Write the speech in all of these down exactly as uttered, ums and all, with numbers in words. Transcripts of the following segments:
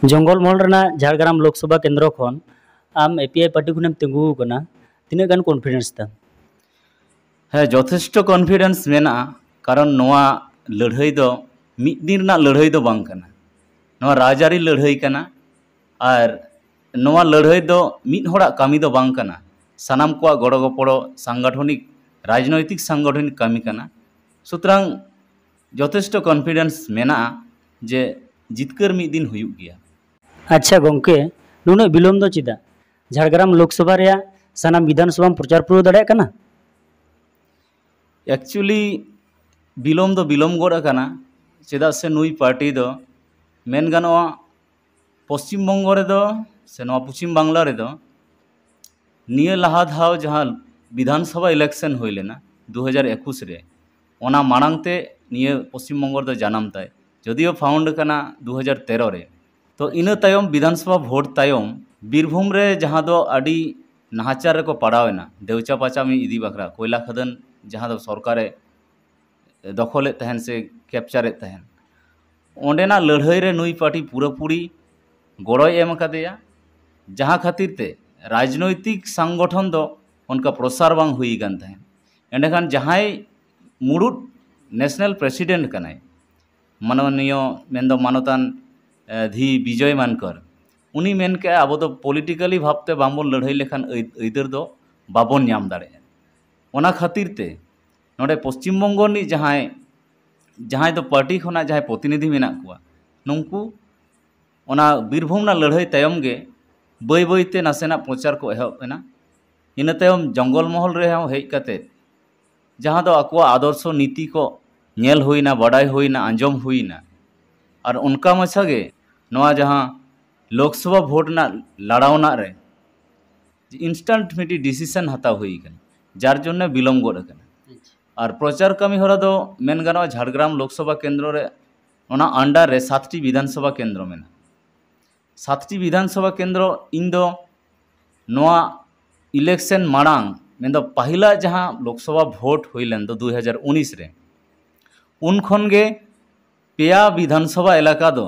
ᱡᱚᱝᱜᱚᱞ ᱢᱚᱦᱚᱞ ᱨᱮᱱᱟᱜ ᱡᱷᱟᱲᱜᱨᱟᱢ ᱞᱳᱠᱥᱚᱵᱷᱟ ᱠᱮᱱᱫᱨᱚ ᱠᱷᱚᱱ ᱟᱢ ᱮᱯᱤᱟᱭ ᱯᱟᱨᱴᱤ ᱠᱷᱚᱱᱮᱢ ᱛᱤᱸᱜᱩ ᱟᱠᱟᱱᱟ, ᱛᱤᱱᱟᱹᱜ ᱜᱟᱱ ᱠᱚᱱᱯᱷᱤᱰᱮᱱᱥ ᱛᱟᱢ? ᱦᱮᱸ, ᱡᱚᱛᱷᱮᱥᱴᱚ ᱠᱚᱱᱯᱷᱤᱰᱮᱱᱥ ᱢᱮᱱᱟᱜᱼᱟ, ᱠᱟᱨᱚᱱ ᱱᱚᱣᱟ ᱞᱟᱹᱲᱦᱟᱹᱭ ᱫᱚ ᱢᱤᱫ ᱫᱤᱱ ᱨᱮᱱᱟᱜ ᱞᱟᱹᱲᱦᱟᱹᱭ ᱫᱚ ᱵᱟᱝ ᱠᱟᱱᱟ᱾ ᱱᱚᱣᱟ ᱨᱟᱡᱽᱟᱹᱨᱤ ᱞᱟᱹᱲᱦᱟᱹᱭ ᱠᱟᱱᱟ, ᱟᱨ ᱱᱚᱣᱟ ᱞᱟᱹᱲᱦᱟᱹᱭ ᱫᱚ ᱢᱤᱫ ᱦᱚᱲᱟᱜ ᱠᱟᱹᱢᱤ ᱫᱚ ᱵᱟᱝ ᱠᱟᱱᱟ, ᱥᱟᱱᱟᱢ ᱠᱚᱣᱟᱜ ᱜᱚᱲᱚ ᱜᱚᱯᱚᱲᱚ, ᱥᱟᱝᱜᱚᱴᱷᱚᱱᱤᱠ, ᱨᱟᱡᱽᱱᱳᱭᱛᱤᱠ ᱥᱟᱝᱜᱚᱴᱷᱚᱱᱤᱠ ᱠᱟᱹᱢᱤ ᱠᱟᱱᱟ᱾ ᱥᱩᱛᱚᱨᱟᱝ ᱡᱚᱛᱷᱮᱥᱴᱚ ᱠᱚᱱᱯᱷᱤᱰᱮᱱᱥ ᱢᱮᱱᱟᱜᱼᱟ ᱡᱮ ᱡᱤᱛᱠᱟᱹᱨ ᱢᱤᱫ ᱫᱤᱱ ᱦᱩᱭᱩᱜ ᱜᱮᱭᱟ᱾ ᱟᱪᱪᱷᱟ ᱜᱚᱢᱠᱮ, ᱱᱩᱱᱟᱹᱜ ᱵᱤᱞᱚᱢ ᱫᱚ ᱪᱮᱫᱟᱜ? ᱡᱷᱟᱲᱜᱨᱟᱢ ᱞᱳᱠᱥᱚᱵᱷᱟ ᱨᱮᱭᱟᱜ ᱥᱟᱱᱟᱢ ᱵᱤᱫᱷᱟᱱ ᱥᱚᱵᱷᱟᱢ ᱯᱨᱚᱪᱟᱨ ᱯᱩᱨᱟᱹᱣ ᱫᱟᱲᱮᱭᱟᱜ ᱠᱟᱱᱟ? ᱮᱠᱪᱩᱭᱮᱞᱤ ᱵᱤᱞᱚᱢ ᱫᱚ ᱵᱤᱞᱚᱢ ᱜᱚᱫ ᱟᱠᱟᱱᱟ, ᱪᱮᱫᱟᱜ ᱥᱮ ᱱᱩᱭ ᱯᱟᱨᱴᱤ ᱫᱚ ᱢᱮᱱ ᱜᱟᱱᱚᱜᱼᱟ ᱯᱚᱥᱪᱤᱢ ᱵᱚᱝᱜᱚ ᱨᱮᱫᱚ ᱥᱮ ᱱᱚᱣᱟ ᱯᱚᱪᱷᱤᱢ ᱵᱟᱝᱞᱟ ᱨᱮᱫᱚ ᱱᱤᱭᱟᱹ ᱞᱟᱦᱟ ᱫᱷᱟᱣ ᱡᱟᱦᱟᱸ ᱵᱤᱫᱷᱟᱱ ᱥᱚᱵᱷᱟ ᱤᱞᱮᱠᱥᱚᱱ ᱦᱩᱭ ᱞᱮᱱᱟ ᱫᱩ ᱦᱟᱡᱟᱨ ᱮᱠᱩᱥ ᱨᱮ, ᱚᱱᱟ ᱢᱟᱲᱟᱝ ᱛᱮ ᱱᱤᱭᱟᱹ ᱯᱚᱥᱪᱤᱢ ᱵᱚᱝᱜᱚ ᱨᱮᱫᱚ ᱡᱟᱱᱟᱢ ᱛᱟᱭ, ᱡᱚᱫᱤᱭᱳ ᱯᱷᱟᱣᱩᱱᱰ ᱠᱟᱱᱟ ᱫᱩ ᱦᱟᱡᱟᱨ ᱛᱮᱨᱚ ᱨᱮ᱾ ᱛᱚ ᱤᱱᱟᱹ ᱛᱟᱭᱚᱢ ᱵᱤᱫᱷᱟᱱ ᱥᱚᱵᱷᱟ ᱵᱷᱳᱴ ᱛᱟᱭᱚᱢ ᱵᱤᱨᱵᱷᱩᱢ ᱨᱮ ᱡᱟᱦᱟᱸ ᱫᱚ ᱟᱹᱰᱤ ᱱᱟᱦᱟᱪᱟᱨ ᱨᱮᱠᱚ ᱯᱟᱲᱟᱣ ᱮᱱᱟ ᱫᱮᱣᱪᱟ ᱯᱟᱪᱟᱢᱤ ᱤᱫᱤ ᱵᱟᱠᱷᱨᱟ, ᱠᱚᱭᱞᱟ ᱠᱷᱟᱫᱟᱱ ᱡᱟᱦᱟᱸ ᱫᱚ ᱥᱚᱨᱠᱟᱨᱮ ᱫᱚᱠᱷᱚᱞᱮᱫ ᱛᱟᱦᱮᱱ ᱥᱮ ᱠᱮᱯᱪᱟᱨᱮᱫ ᱛᱟᱦᱮᱱ, ᱚᱸᱰᱮᱱᱟᱜ ᱞᱟᱹᱲᱦᱟᱹᱭ ᱨᱮ ᱱᱩᱭ ᱯᱟᱨᱴᱤ ᱯᱩᱨᱟᱹᱯᱩᱨᱤ ᱜᱚᱲᱚᱭ ᱮᱢ ᱟᱠᱟᱫᱮᱭᱟ, ᱡᱟᱦᱟᱸ ᱠᱷᱟᱹᱛᱤᱨ ᱛᱮ ᱨᱟᱡᱽᱱᱳᱭᱛᱤᱠ ᱥᱚᱝᱜᱚᱴᱷᱚᱱ ᱫᱚ ᱚᱱᱠᱟ ᱯᱨᱚᱥᱟᱨ ᱵᱟᱝ ᱦᱩᱭ ᱟᱠᱟᱱ ᱛᱟᱦᱮᱸᱫ᱾ ᱮᱸᱰᱮᱠᱷᱟᱱ ᱡᱟᱦᱟᱸᱭ ᱢᱩᱲᱩᱫ ᱱᱮᱥᱱᱟᱞ ᱯᱨᱮᱥᱤᱰᱮᱱᱴ ᱠᱟᱱᱟᱭ, ᱢᱟᱱᱚᱱᱤᱭᱚ ᱢᱮᱱᱫᱚ ᱢᱟᱱᱚᱛᱟᱱ, ᱮ, ᱫᱷᱤ ᱵᱤᱡᱚᱭ ᱢᱟᱱᱠᱚᱨ, ᱩᱱᱤ ᱢᱮᱱ ᱠᱮᱜᱼᱟ, ᱟᱵᱚ ᱫᱚ ᱯᱚᱞᱤᱴᱤᱠᱟᱞᱤ ᱵᱷᱟᱵᱽᱛᱮ ᱵᱟᱝᱵᱚᱱ ᱞᱟᱹᱲᱦᱟᱹᱭ ᱞᱮᱠᱷᱟᱱ ᱟᱹᱭ-, ᱟᱹᱭᱫᱟᱹᱨ ᱫᱚ ᱵᱟᱵᱚᱱ ᱧᱟᱢ ᱫᱟᱲᱮᱭᱟᱜᱼᱟ᱾ ᱚᱱᱟ ᱠᱷᱟᱹᱛᱤᱨ ᱛᱮ ᱱᱚᱰᱮ ᱯᱚᱥᱪᱤᱢ ᱵᱚᱝᱜᱚ ᱨᱤᱱᱤᱡ ᱡᱟᱦᱟᱸᱭ, ᱡᱟᱦᱟᱸᱭ ᱫᱚ ᱯᱟᱨᱴᱤ ᱠᱷᱚᱱᱟᱜ ᱡᱟᱦᱟᱸᱭ ᱯᱨᱚᱛᱤᱱᱤᱫᱷᱤ ᱢᱮᱱᱟᱜ ᱠᱚᱣᱟ, ᱱᱩᱝᱠᱩ ᱚᱱᱟ ᱵᱤᱨᱵᱷᱩᱢ ᱨᱮᱱᱟᱜ ᱞᱟᱹᱲᱦᱟᱹᱭ ᱛᱟᱭᱚᱢ ᱜᱮ ᱵᱟᱹᱭ ᱵᱟᱹᱭ ᱛᱮ ᱱᱟᱥᱮᱱᱟᱜ ᱯᱨᱚᱪᱟᱨ ᱠᱚ ᱮᱦᱚᱵ ᱮᱱᱟ᱾ ᱤᱱᱟᱹ ᱛᱟᱭᱚᱢ ᱡᱚᱝᱜᱚᱞ ᱢᱚᱦᱚᱞ ᱨᱮᱦᱚᱸ ᱦᱮᱡ ᱠᱟᱛᱮ ᱡᱟᱦᱟᱸ ᱫᱚ ᱟᱠᱚᱣᱟᱜ ᱟᱫᱚᱨᱥᱚ ᱱᱤᱛᱤ ᱠᱚ ᱧᱮᱞ ᱦᱩᱭᱱᱟ, ᱵᱟᱰᱟᱭ ᱦᱩᱭᱱᱟ, ᱟᱸᱡᱚᱢ ᱦᱩᱭᱱᱟ, ᱟᱨ ᱚᱱᱠᱟ ᱢᱟᱪᱷᱟ ᱜᱮ ᱱᱚᱣᱟ ᱡᱟᱦᱟᱸ ᱞᱳᱠᱥᱚᱵᱷᱟ ᱵᱷᱳᱴ ᱨᱮᱱᱟᱜ ᱞᱟᱲᱟᱣᱱᱟ ᱨᱮ ᱤᱱᱥᱴᱟᱱᱴ ᱢᱤᱫᱴᱤᱡ ᱰᱤᱥᱤᱥᱚᱱ ᱦᱟᱛᱟᱣ ᱦᱩᱭ ᱟᱠᱟᱱᱟ, ᱡᱟᱨ ᱡᱚᱱᱱᱮ ᱵᱤᱞᱚᱢ ᱜᱚᱫ ᱟᱠᱟᱱᱟ᱾ ᱟᱨ ᱯᱨᱚᱪᱟᱨ ᱠᱟᱹᱢᱤ ᱦᱚᱨᱟ ᱫᱚ ᱢᱮᱱ ᱜᱟᱱᱚᱜᱼᱟ ᱡᱷᱟᱲᱜᱨᱟᱢ ᱞᱳᱠᱥᱚᱵᱷᱟ ᱠᱮᱱᱫᱨᱚ ᱨᱮ, ᱚᱱᱟ ᱟᱱᱰᱟᱨ ᱨᱮ ᱥᱟᱛᱴᱤ ᱵᱤᱫᱷᱟᱱ ᱥᱚᱵᱷᱟ ᱠᱮᱱᱫᱨᱚ ᱢᱮᱱᱟᱜᱼᱟ᱾ ᱥᱟᱛᱴᱤ ᱵᱤᱫᱷᱟᱱ ᱥᱚᱵᱷᱟ ᱠᱮᱱᱫᱨᱚ ᱤᱧ ᱫᱚ ᱱᱚᱣᱟ ᱤᱞᱮᱠᱥᱚᱱ ᱢᱟᱲᱟᱝ, ᱢᱮᱱᱫᱚ ᱯᱟᱹᱦᱤᱞᱟᱜ ᱡᱟᱦᱟᱸ ᱞᱳᱠᱥᱚᱵᱷᱟ ᱵᱷᱳᱴ ᱦᱩᱭ ᱞᱮᱱ ᱫᱚ ᱫᱩ ᱦᱟᱡᱟᱨ ᱩᱱᱤᱥ ᱨᱮ, ᱩᱱ ᱠᱷᱚᱱ ᱜᱮ ᱯᱮᱭᱟ ᱵᱤᱫᱷᱟᱱ ᱥᱚᱵᱷᱟ ᱮᱞᱟᱠᱟ ᱫᱚ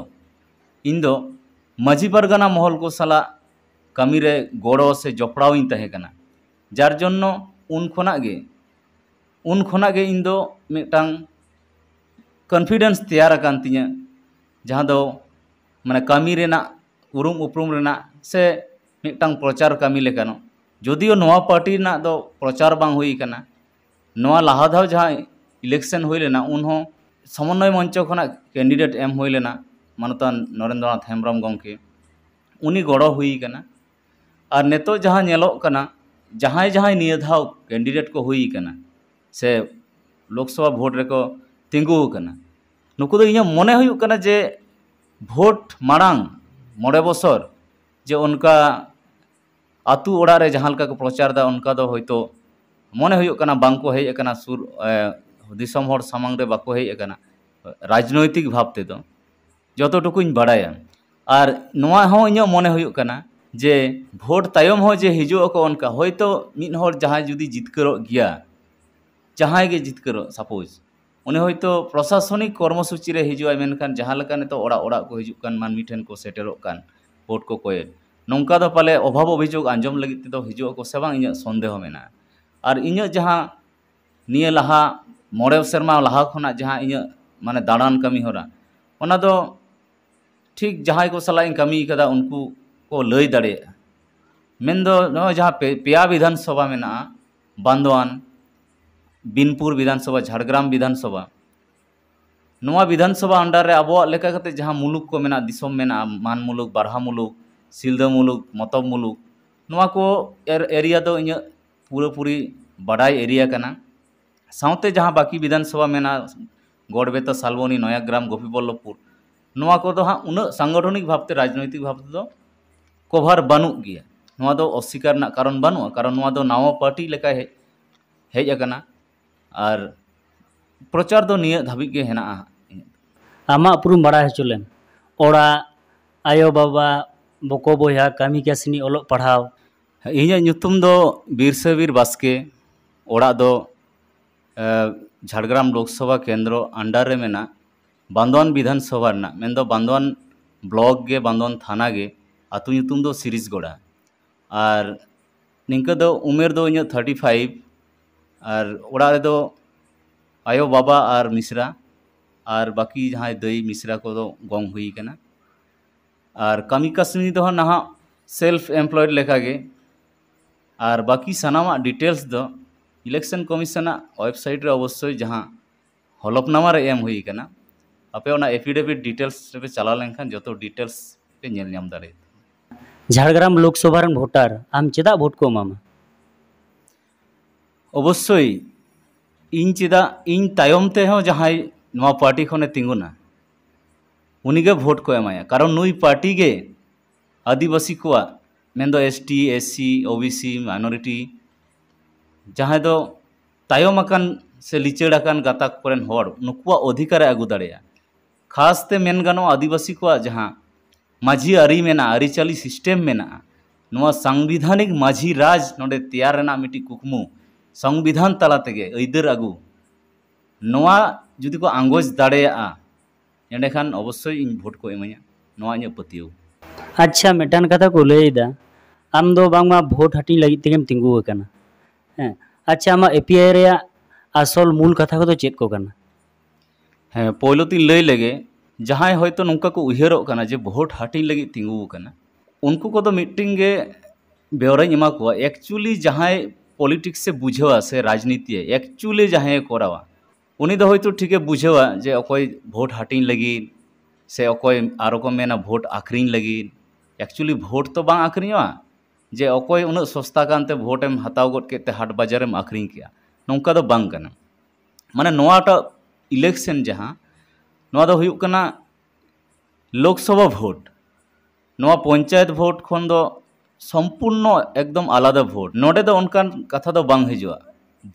ᱤᱧ ᱫᱚ ᱢᱟᱹᱡᱷᱤ ᱯᱟᱨᱜᱟᱱᱟ ᱢᱚᱦᱚᱞ ᱠᱚ ᱥᱟᱞᱟᱜ ᱠᱟᱹᱢᱤ ᱨᱮ ᱜᱚᱲᱚ ᱥᱮ ᱡᱚᱯᱲᱟᱣ ᱤᱧ ᱛᱟᱦᱮᱸ ᱠᱟᱱᱟ᱾ ᱡᱟᱨ ᱡᱚᱱᱱᱚ ᱩᱱ ᱠᱷᱚᱱᱟᱜ ᱜᱮ ᱩᱱ ᱠᱷᱚᱱᱟᱜ ᱜᱮ ᱤᱧ ᱫᱚ ᱢᱤᱫᱴᱟᱝ ᱠᱚᱱᱯᱷᱤᱰᱮᱱᱥ ᱛᱮᱭᱟᱨ ᱟᱠᱟᱱ ᱛᱤᱧᱟᱹ, ᱡᱟᱦᱟᱸ ᱫᱚ ᱢᱟᱱᱮ ᱠᱟᱹᱢᱤ ᱨᱮᱱᱟᱜ, ᱩᱨᱩᱢ ᱩᱯᱨᱩᱢ ᱨᱮᱱᱟᱜ ᱥᱮ ᱢᱤᱫᱴᱟᱝ ᱯᱨᱚᱪᱟᱨ ᱠᱟᱹᱢᱤ ᱞᱮᱠᱟᱱᱚᱜ᱾ ᱡᱚᱫᱤᱭᱳ ᱱᱚᱣᱟ ᱯᱟᱨᱴᱤ ᱨᱮᱱᱟᱜ ᱫᱚ ᱯᱨᱚᱪᱟᱨ ᱵᱟᱝ ᱦᱩᱭ ᱠᱟᱱᱟ, ᱱᱚᱣᱟ ᱞᱟᱦᱟ ᱫᱷᱟᱣ ᱡᱟᱦᱟᱸ ᱤᱞᱮᱠᱥᱚᱱ ᱦᱩᱭ ᱞᱮᱱᱟ, ᱩᱱᱦᱚᱸ ᱥᱚᱢᱚᱱᱱᱚᱭ ᱢᱚᱧᱪᱚ ᱠᱷᱚᱱᱟᱜ ᱠᱮᱱᱰᱤᱰᱮᱴ ᱮᱢ ᱦᱩᱭ ᱞᱮᱱᱟ ᱢᱟᱱᱚᱛᱟᱱ ᱱᱚᱨᱮᱱᱫᱨᱚᱱᱟᱛᱷ ᱦᱮᱢᱵᱨᱚᱢ ᱜᱚᱢᱠᱮ, ᱩᱱᱤ ᱜᱚᱲᱚ ᱦᱩᱭ ᱠᱟᱱᱟ᱾ ᱟᱨ ᱱᱤᱛᱚᱜ ᱡᱟᱦᱟᱸ ᱧᱮᱞᱚᱜ ᱠᱟᱱᱟ, ᱡᱟᱦᱟᱸᱭ ᱡᱟᱦᱟᱸᱭ ᱱᱤᱭᱟᱹ ᱫᱷᱟᱣ ᱠᱮᱱᱰᱤᱰᱮᱴ ᱠᱚ ᱦᱩᱭ ᱠᱟᱱᱟ ᱥᱮ ᱞᱳᱠᱥᱚᱵᱷᱟ ᱵᱷᱳᱴ ᱨᱮᱠᱚ ᱛᱤᱸᱜᱩ ᱟᱠᱟᱱᱟ, ᱱᱩᱠᱩ ᱫᱚ ᱤᱧᱟᱹᱜ ᱢᱚᱱᱮ ᱦᱩᱭᱩᱜ ᱠᱟᱱᱟ ᱡᱮ ᱵᱷᱳᱴ ᱢᱟᱲᱟᱝ ᱢᱚᱬᱮ ᱵᱚᱪᱷᱚᱨ ᱡᱮ ᱚᱱᱠᱟ ᱟᱹᱛᱩ ᱚᱲᱟᱜ ᱨᱮ ᱡᱟᱦᱟᱸ ᱞᱮᱠᱟ ᱠᱚ ᱯᱨᱚᱪᱟᱨ ᱮᱫᱟ, ᱚᱱᱠᱟ ᱫᱚ ᱦᱚᱭᱛᱳ ᱢᱚᱱᱮ ᱦᱩᱭᱩᱜ ᱠᱟᱱᱟ ᱵᱟᱝ ᱠᱚ ᱦᱮᱡ ᱟᱠᱟᱱᱟ, ᱥᱩᱨ ᱮ, ᱫᱤᱥᱚᱢ ᱦᱚᱲ ᱥᱟᱢᱟᱝ ᱨᱮ ᱵᱟᱠᱚ ᱦᱮᱡ ᱟᱠᱟᱱᱟ ᱨᱟᱡᱽᱱᱳᱭᱛᱤᱠ ᱵᱷᱟᱵᱽ ᱛᱮᱫᱚ, ᱡᱚᱛᱚ ᱴᱩᱠᱩᱧ ᱵᱟᱲᱟᱭᱟ᱾ ᱟᱨ ᱱᱚᱣᱟ ᱦᱚᱸ ᱤᱧᱟᱹᱜ ᱢᱚᱱᱮ ᱦᱩᱭᱩᱜ ᱠᱟᱱᱟ ᱡᱮ ᱵᱷᱳᱴ ᱛᱟᱭᱚᱢ ᱦᱚᱸ ᱡᱮ ᱦᱤᱡᱩᱜ ᱟᱠᱚ, ᱚᱱᱠᱟ ᱦᱚᱭᱛᱳ ᱢᱤᱫ ᱦᱚᱲ ᱡᱟᱦᱟᱸᱭ ᱡᱩᱫᱤ ᱡᱤᱛᱠᱟᱹᱨᱚᱜ ᱜᱮᱭᱟ, ᱡᱟᱦᱟᱸᱭ ᱜᱮ ᱡᱤᱛᱠᱟᱹᱨᱚᱜ, ᱥᱟᱯᱳᱡᱽ, ᱩᱱᱤ ᱦᱚᱭᱛᱳ ᱯᱨᱚᱥᱟᱥᱚᱱᱤᱠ ᱠᱚᱨᱢᱚᱥᱩᱪᱤ ᱨᱮ ᱦᱤᱡᱩᱜᱼᱟᱭ, ᱢᱮᱱᱠᱷᱟᱱ ᱡᱟᱦᱟᱸ ᱞᱮᱠᱟ ᱱᱤᱛᱚᱜ ᱚᱲᱟᱜ ᱚᱲᱟᱜ ᱠᱚ ᱦᱤᱡᱩᱜ ᱠᱟᱱ, ᱢᱟᱹᱱᱢᱤ ᱴᱷᱮᱱ ᱠᱚ ᱥᱮᱴᱮᱨᱚᱜ ᱠᱟᱱ, ᱵᱷᱳᱴ ᱠᱚ ᱠᱚᱭᱮᱫ, ᱱᱚᱝᱠᱟ ᱫᱚ ᱯᱟᱞᱮ ᱚᱵᱷᱟᱵᱽ ᱚᱵᱷᱤᱡᱳᱜᱽ ᱟᱸᱡᱚᱢ ᱞᱟᱹᱜᱤᱫ ᱛᱮᱫᱚ ᱦᱤᱡᱩᱜ ᱟᱠᱚ ᱥᱮ ᱵᱟᱝ, ᱤᱧᱟᱹᱜ ᱥᱚᱱᱫᱮᱦᱚ ᱢᱮᱱᱟᱜᱼᱟ᱾ ᱟᱨ ᱤᱧᱟᱹᱜ ᱡᱟᱦᱟᱸ ᱱᱤᱭᱟᱹ ᱞᱟᱦᱟ ᱢᱚᱬᱮ ᱥᱮᱨᱢᱟ ᱞᱟᱦᱟ ᱠᱷᱚᱱᱟᱜ ᱡᱟᱦᱟᱸ ᱤᱧᱟᱹᱜ ᱢᱟᱱᱮ ᱫᱟᱬᱟᱱ ᱠᱟᱹᱢᱤ ᱦᱚᱨᱟ, ᱚᱱᱟ ᱫᱚ ᱴᱷᱤᱠ ᱡᱟᱦᱟᱸᱭ ᱠᱚ ᱥᱟᱞᱟᱜ ᱤᱧ ᱠᱟᱹᱢᱤ ᱠᱟᱫᱟ ᱩᱱᱠᱩ ᱠᱚ ᱞᱟᱹᱭ ᱫᱟᱲᱮᱭᱟᱜᱼᱟ᱾ ᱢᱮᱱᱫᱚ ᱱᱚᱜᱼᱚᱭ ᱡᱟᱦᱟᱸ ᱯᱮ-, ᱯᱮᱭᱟ ᱵᱤᱫᱷᱟᱱ ᱥᱚᱵᱷᱟ ᱢᱮᱱᱟᱜᱼᱟ, ᱵᱟᱱᱫᱳᱣᱟᱱ, ᱵᱤᱱᱯᱩᱨ ᱵᱤᱫᱷᱟᱱ ᱥᱚᱵᱷᱟ, ᱡᱷᱟᱲᱜᱨᱟᱢ ᱵᱤᱫᱷᱟᱱ ᱥᱚᱵᱷᱟ, ᱱᱚᱣᱟ ᱵᱤᱫᱷᱟᱱ ᱥᱚᱵᱷᱟ under ᱨᱮ ᱟᱵᱚᱣᱟᱜ ᱞᱮᱠᱟ ᱠᱟᱛᱮ ᱡᱟᱦᱟᱸ ᱢᱩᱞᱩᱠ ᱠᱚ ᱢᱮᱱᱟᱜᱼᱟ, ᱫᱤᱥᱚᱢ ᱢᱮᱱᱟᱜᱼᱟ, ᱢᱟᱱ ᱢᱩᱞᱩᱠ, ᱵᱟᱨᱦᱟ ᱢᱩᱞᱩᱠ, ᱥᱤᱞᱫᱟᱹ ᱢᱩᱞᱩᱠ, ᱢᱚᱛᱚᱵ ᱢᱩᱞᱩᱠ, ᱱᱚᱣᱟ ᱠᱚ ᱮᱨ-, area ᱫᱚ ᱤᱧᱟᱹᱜ ᱯᱩᱨᱟᱹᱯᱩᱨᱤ ᱵᱟᱰᱟᱭ area ᱠᱟᱱᱟ᱾ ᱥᱟᱶᱛᱮ ᱡᱟᱦᱟᱸ ᱵᱟᱹᱠᱤ ᱵᱤᱫᱷᱟᱱ ᱥᱚᱵᱷᱟ ᱢᱮᱱᱟᱜᱼᱟ, ᱜᱚᱲᱵᱮᱛᱟ, ᱥᱟᱞᱵᱚᱱᱤ, ᱱᱚᱭᱟᱜᱨᱟᱢ, ᱜᱳᱯᱤᱵᱚᱞᱞᱚᱵᱷᱯᱩᱨ, ᱱᱚᱣᱟ ᱠᱚᱫᱚ ᱦᱟᱸᱜ ᱩᱱᱟᱹᱜ ᱥᱟᱝᱜᱚᱴᱷᱚᱱᱤᱠ ᱵᱷᱟᱵᱽᱛᱮ, ᱨᱟᱡᱽᱱᱳᱭᱛᱤᱠ ᱵᱷᱟᱵᱽ ᱛᱮᱫᱚ ᱠᱚᱵᱷᱟᱨ ᱵᱟᱹᱱᱩᱜ ᱜᱮᱭᱟ᱾ ᱱᱚᱣᱟ ᱫᱚ ᱚᱥᱥᱤᱠᱟᱨ ᱨᱮᱱᱟᱜ ᱠᱟᱨᱚᱱ ᱵᱟᱹᱱᱩᱜᱼᱟ, ᱠᱟᱨᱚᱱ ᱱᱚᱣᱟ ᱫᱚ ᱱᱟᱣᱟ ᱯᱟᱨᱴᱤ ᱞᱮᱠᱟ ᱦᱮᱡ, ᱦᱮᱡ ᱟᱠᱟᱱᱟ᱾ ᱟᱨ ᱯᱨᱚᱪᱟᱨ ᱫᱚ ᱱᱤᱭᱟᱹ ᱫᱷᱟᱹᱵᱤᱡ ᱜᱮ ᱦᱮᱱᱟᱜᱼᱟ᱾ ᱟᱢᱟᱜ ᱩᱯᱨᱩᱢ ᱵᱟᱲᱟᱭ ᱦᱚᱪᱚ ᱞᱮᱢ᱾ ᱚᱲᱟᱜ, ᱟᱭᱳ ᱵᱟᱵᱟ, ᱵᱚᱠᱚ ᱵᱚᱭᱦᱟ, ᱠᱟᱹᱢᱤ ᱠᱟᱹᱥᱱᱤ, ᱚᱞᱚᱜ ᱯᱟᱲᱦᱟᱣ᱾ ᱤᱧᱟᱹᱜ ᱧᱩᱛᱩᱢ ᱫᱚ ᱵᱤᱨᱥᱟᱹᱵᱤᱨ ᱵᱟᱥᱠᱮ᱾ ᱚᱲᱟᱜ ᱫᱚ, ᱮ, ᱡᱷᱟᱲᱜᱨᱟᱢ ᱞᱳᱠᱥᱚᱵᱷᱟ ᱠᱮᱱᱫᱨᱚ under ᱨᱮ ᱢᱮᱱᱟᱜ ᱵᱟᱱᱫᱳᱣᱟᱱ ᱵᱤᱫᱷᱟᱱ ᱥᱚᱵᱷᱟ ᱨᱮᱱᱟᱜ, ᱢᱮᱱᱫᱚ ᱵᱟᱱᱫᱳᱣᱟᱱ ᱵᱞᱚᱠ ᱜᱮ ᱵᱟᱱᱫᱚᱱ, ᱛᱷᱟᱱᱟ ᱜᱮ, ᱟᱹᱛᱩ ᱧᱩᱛᱩᱢ ᱫᱚ ᱥᱤᱨᱤᱥᱜᱚᱲᱟ᱾ ᱟᱨ ᱱᱤᱝᱠᱟᱹ ᱫᱚ ᱩᱢᱮᱨ ᱫᱚ ᱤᱧᱟᱹᱜ ᱛᱷᱟᱨᱴᱤ ᱯᱷᱟᱭᱤᱵᱷ᱾ ᱟᱨ ᱚᱲᱟᱜ ᱨᱮᱫᱚ ᱟᱭᱳ, ᱵᱟᱵᱟ ᱟᱨ ᱢᱤᱥᱨᱟ, ᱟᱨ ᱵᱟᱹᱠᱤ ᱡᱟᱦᱟᱸᱭ ᱫᱟᱹᱭ ᱢᱤᱥᱨᱟ ᱠᱚᱫᱚ ᱜᱚᱝ ᱦᱩᱭ ᱠᱟᱱᱟ᱾ ᱟᱨ ᱠᱟᱹᱢᱤ ᱠᱟᱹᱥᱱᱤ ᱫᱚ ᱦᱟᱸᱜ ᱱᱟᱦᱟᱜ ᱥᱮᱞᱯᱷ ᱮᱢᱯᱞᱚᱭᱮᱰ ᱞᱮᱠᱟᱜᱮ᱾ ᱟᱨ ᱵᱟᱹᱠᱤ ᱥᱟᱱᱟᱢᱟᱜ ᱰᱤᱴᱮᱞᱥ ᱫᱚ ᱤᱞᱮᱠᱥᱚᱱ ᱠᱚᱢᱤᱥᱚᱱᱟᱜ ᱣᱮᱵᱥᱟᱭᱤᱴ ᱨᱮ ᱚᱵᱚᱥᱥᱳᱭ ᱡᱟᱦᱟᱸ ᱦᱚᱞᱚᱯᱱᱟᱢᱟ ᱨᱮ ᱮᱢ ᱦᱩᱭ ᱠᱟᱱᱟ, ᱟᱯᱮ ᱚᱱᱟ ᱮᱯᱷᱤᱰᱮᱵᱷᱤᱴ ᱰᱤᱴᱮᱞᱥ ᱨᱮᱯᱮ ᱪᱟᱞᱟᱣ ᱞᱮᱱᱠᱷᱟᱱ ᱡᱚᱛᱚ ᱰᱤᱴᱮᱞᱥ ᱯᱮ ᱧᱮᱞ ᱧᱟᱢ ᱫᱟᱲᱮᱭᱟᱜᱼᱟ᱾ ᱡᱷᱟᱲᱜᱨᱟᱢ ᱞᱳᱠᱥᱚᱵᱷᱟ ᱨᱮᱱ ᱵᱷᱳᱴᱟᱨ ᱟᱢ ᱪᱮᱫᱟᱜ ᱵᱷᱳᱴ ᱠᱚ ᱮᱢᱟᱢᱟ? ᱚᱵᱚᱥᱥᱳᱭ ᱤᱧ ᱪᱮᱫᱟᱜ, ᱤᱧ ᱛᱟᱭᱚᱢ ᱛᱮᱦᱚᱸ ᱡᱟᱦᱟᱸᱭ ᱱᱚᱣᱟ ᱯᱟᱨᱴᱤ ᱠᱷᱚᱱᱮ ᱛᱤᱸᱜᱩᱱᱟ, ᱩᱱᱤᱜᱮ ᱵᱷᱳᱴ ᱠᱚ ᱮᱢᱟᱭᱟ᱾ ᱠᱟᱨᱚᱱ ᱱᱩᱭ ᱯᱟᱨᱴᱤ ᱜᱮ ᱟᱹᱫᱤᱵᱟᱹᱥᱤ ᱠᱚᱣᱟᱜ, ᱢᱮᱱᱫᱚ S T, S C, O B C, minority, ᱡᱟᱦᱟᱸᱭ ᱫᱚ ᱛᱟᱭᱚᱢ ᱟᱠᱟᱱ ᱥᱮ ᱞᱤᱪᱟᱹᱲ ᱟᱠᱟᱱ ᱜᱟᱛᱟᱠ ᱠᱚᱨᱮᱱ ᱦᱚᱲ, ᱱᱩᱠᱩᱣᱟᱜ ᱚᱫᱷᱤᱠᱟᱨᱮ ᱟᱹᱜᱩ ᱫᱟᱲᱮᱭᱟᱜᱼᱟ᱾ ᱠᱷᱟᱥ ᱛᱮ ᱢᱮᱱ ᱜᱟᱱᱚᱜᱼᱟ, ᱟᱹᱫᱤᱵᱟᱹᱥᱤ ᱠᱚᱣᱟᱜ ᱡᱟᱦᱟᱸ ᱢᱟᱹᱡᱷᱤ ᱟᱹᱨᱤ ᱢᱮᱱᱟᱜᱼᱟ, ᱟᱹᱨᱤᱪᱟᱹᱞᱤ ᱥᱤᱥᱴᱮᱢ ᱢᱮᱱᱟᱜᱼᱟ, ᱱᱚᱣᱟ ᱥᱟᱝᱵᱤᱫᱷᱟᱱᱤᱠ ᱢᱟᱹᱡᱷᱤ ᱨᱟᱡᱽ ᱱᱚᱰᱮ ᱛᱮᱭᱟᱨ ᱨᱮᱱᱟᱜ ᱢᱤᱫᱴᱤᱡ ᱠᱩᱠᱢᱩ, ᱥᱚᱝᱵᱤᱫᱷᱟᱱ ᱛᱟᱞᱟ ᱛᱮᱜᱮ ᱟᱹᱭᱫᱟᱹᱨ ᱟᱹᱜᱩ, ᱱᱚᱣᱟ ᱡᱩᱫᱤ ᱠᱚ ᱟᱸᱜᱚᱪ ᱫᱟᱲᱮᱭᱟᱜᱼᱟ, ᱮᱸᱰᱮᱠᱷᱟᱱ ᱚᱵᱚᱥᱥᱳᱭ ᱤᱧ ᱵᱷᱳᱴ ᱠᱚ ᱮᱢᱟᱹᱧᱟ, ᱱᱚᱣᱟ ᱤᱧᱟᱹᱜ ᱯᱟᱹᱛᱭᱟᱹᱣ᱾ ᱟᱪᱪᱷᱟ, ᱢᱤᱫᱴᱟᱝ ᱠᱟᱛᱷᱟ ᱠᱚ ᱞᱟᱹᱭ ᱮᱫᱟ, ᱟᱢ ᱫᱚ ᱵᱟᱝᱢᱟ ᱵᱷᱳᱴ ᱦᱟᱹᱴᱤᱧ ᱞᱟᱹᱜᱤᱫ ᱛᱮᱜᱮᱢ ᱛᱤᱸᱜᱩ ᱟᱠᱟᱱᱟ᱾ ᱦᱮᱸ, ᱟᱪᱪᱷᱟ, ᱟᱢᱟᱜ ᱮ ᱯᱤ ᱟᱭ ᱨᱮᱭᱟᱜ ᱟᱥᱚᱞ ᱢᱩᱞ ᱠᱟᱛᱷᱟ ᱠᱚᱫᱚ ᱪᱮᱫ ᱠᱚ ᱠᱟᱱᱟ? ᱦᱮᱸ, ᱯᱳᱭᱞᱳ ᱛᱤᱧ ᱞᱟᱹᱭ ᱞᱮᱜᱮ, ᱡᱟᱦᱟᱸᱭ ᱦᱚᱭᱛᱳ ᱱᱚᱝᱠᱟ ᱠᱚ ᱩᱭᱦᱟᱹᱨᱚᱜ ᱠᱟᱱᱟ ᱡᱮ ᱵᱷᱳᱴ ᱦᱟᱹᱴᱤᱧ ᱞᱟᱹᱜᱤᱫ ᱛᱤᱸᱜᱩ ᱟᱠᱟᱱᱟ, ᱩᱱᱠᱩ ᱠᱚᱫᱚ ᱢᱤᱫᱴᱮᱱ ᱜᱮ ᱵᱮᱣᱨᱟᱧ ᱮᱢᱟ ᱠᱚᱣᱟ᱾ ᱮᱠᱪᱩᱭᱮᱞᱤ ᱡᱟᱦᱟᱸᱭ ᱯᱚᱞᱤᱴᱤᱠᱥ ᱮ ᱵᱩᱡᱷᱟᱹᱣᱟ ᱥᱮ ᱨᱟᱡᱽᱱᱤᱛᱤ ᱮᱠᱪᱩᱭᱮᱞᱤ ᱡᱟᱦᱟᱸᱭ ᱮ ᱠᱚᱨᱟᱣᱟ, ᱩᱱᱤ ᱫᱚ ᱦᱚᱭᱛᱳ ᱴᱷᱤᱠᱮ ᱵᱩᱡᱷᱟᱹᱣᱟ ᱡᱮ ᱚᱠᱚᱭ ᱵᱷᱳᱴ ᱦᱟᱹᱴᱤᱧ ᱞᱟᱹᱜᱤᱫ, ᱥᱮ ᱚᱠᱚᱭ ᱟᱨᱚ ᱠᱚ ᱢᱮᱱᱟ ᱵᱷᱳᱴ ᱟᱹᱠᱷᱨᱤᱧ ᱞᱟᱹᱜᱤᱫ᱾ ᱮᱠᱪᱩᱭᱮᱞᱤ ᱵᱷᱳᱴ ᱛᱚ ᱵᱟᱝ ᱟᱹᱠᱷᱨᱤᱧᱚᱜᱼᱟ, ᱡᱮ ᱚᱠᱚᱭ ᱩᱱᱟᱹᱜ ᱥᱚᱥᱛᱟ ᱜᱟᱱᱛᱮ ᱵᱷᱳᱴ ᱮᱢ ᱦᱟᱛᱟᱣ ᱜᱚᱫ ᱠᱮᱫ ᱛᱮ ᱦᱟᱴ ᱵᱟᱡᱟᱨ ᱮᱢ ᱟᱹᱠᱷᱨᱤᱧ ᱠᱮᱜᱼᱟ, ᱱᱚᱝᱠᱟ ᱫᱚ ᱵᱟᱝ ᱠᱟᱱᱟ᱾ ᱢᱟᱱᱮ ᱱᱚᱣᱟᱴᱟᱜ ᱤᱞᱮᱠᱥᱮᱱ ᱡᱟᱦᱟᱸ, ᱱᱚᱣᱟ ᱫᱚ ᱦᱩᱭᱩᱜ ᱠᱟᱱᱟ ᱞᱳᱠᱥᱚᱵᱷᱟ ᱵᱷᱳᱴ᱾ ᱱᱚᱣᱟ ᱯᱚᱧᱪᱟᱭᱮᱛ ᱵᱷᱳᱴ ᱠᱷᱚᱱ ᱫᱚ ᱥᱚᱢᱯᱩᱨᱱᱚ ᱮᱠᱫᱚᱢ ᱟᱞᱟᱫᱟ ᱵᱷᱳᱴ᱾ ᱱᱚᱰᱮ ᱫᱚ ᱚᱱᱠᱟᱱ ᱠᱟᱛᱷᱟ ᱫᱚ ᱵᱟᱝ ᱦᱤᱡᱩᱜᱼᱟ᱾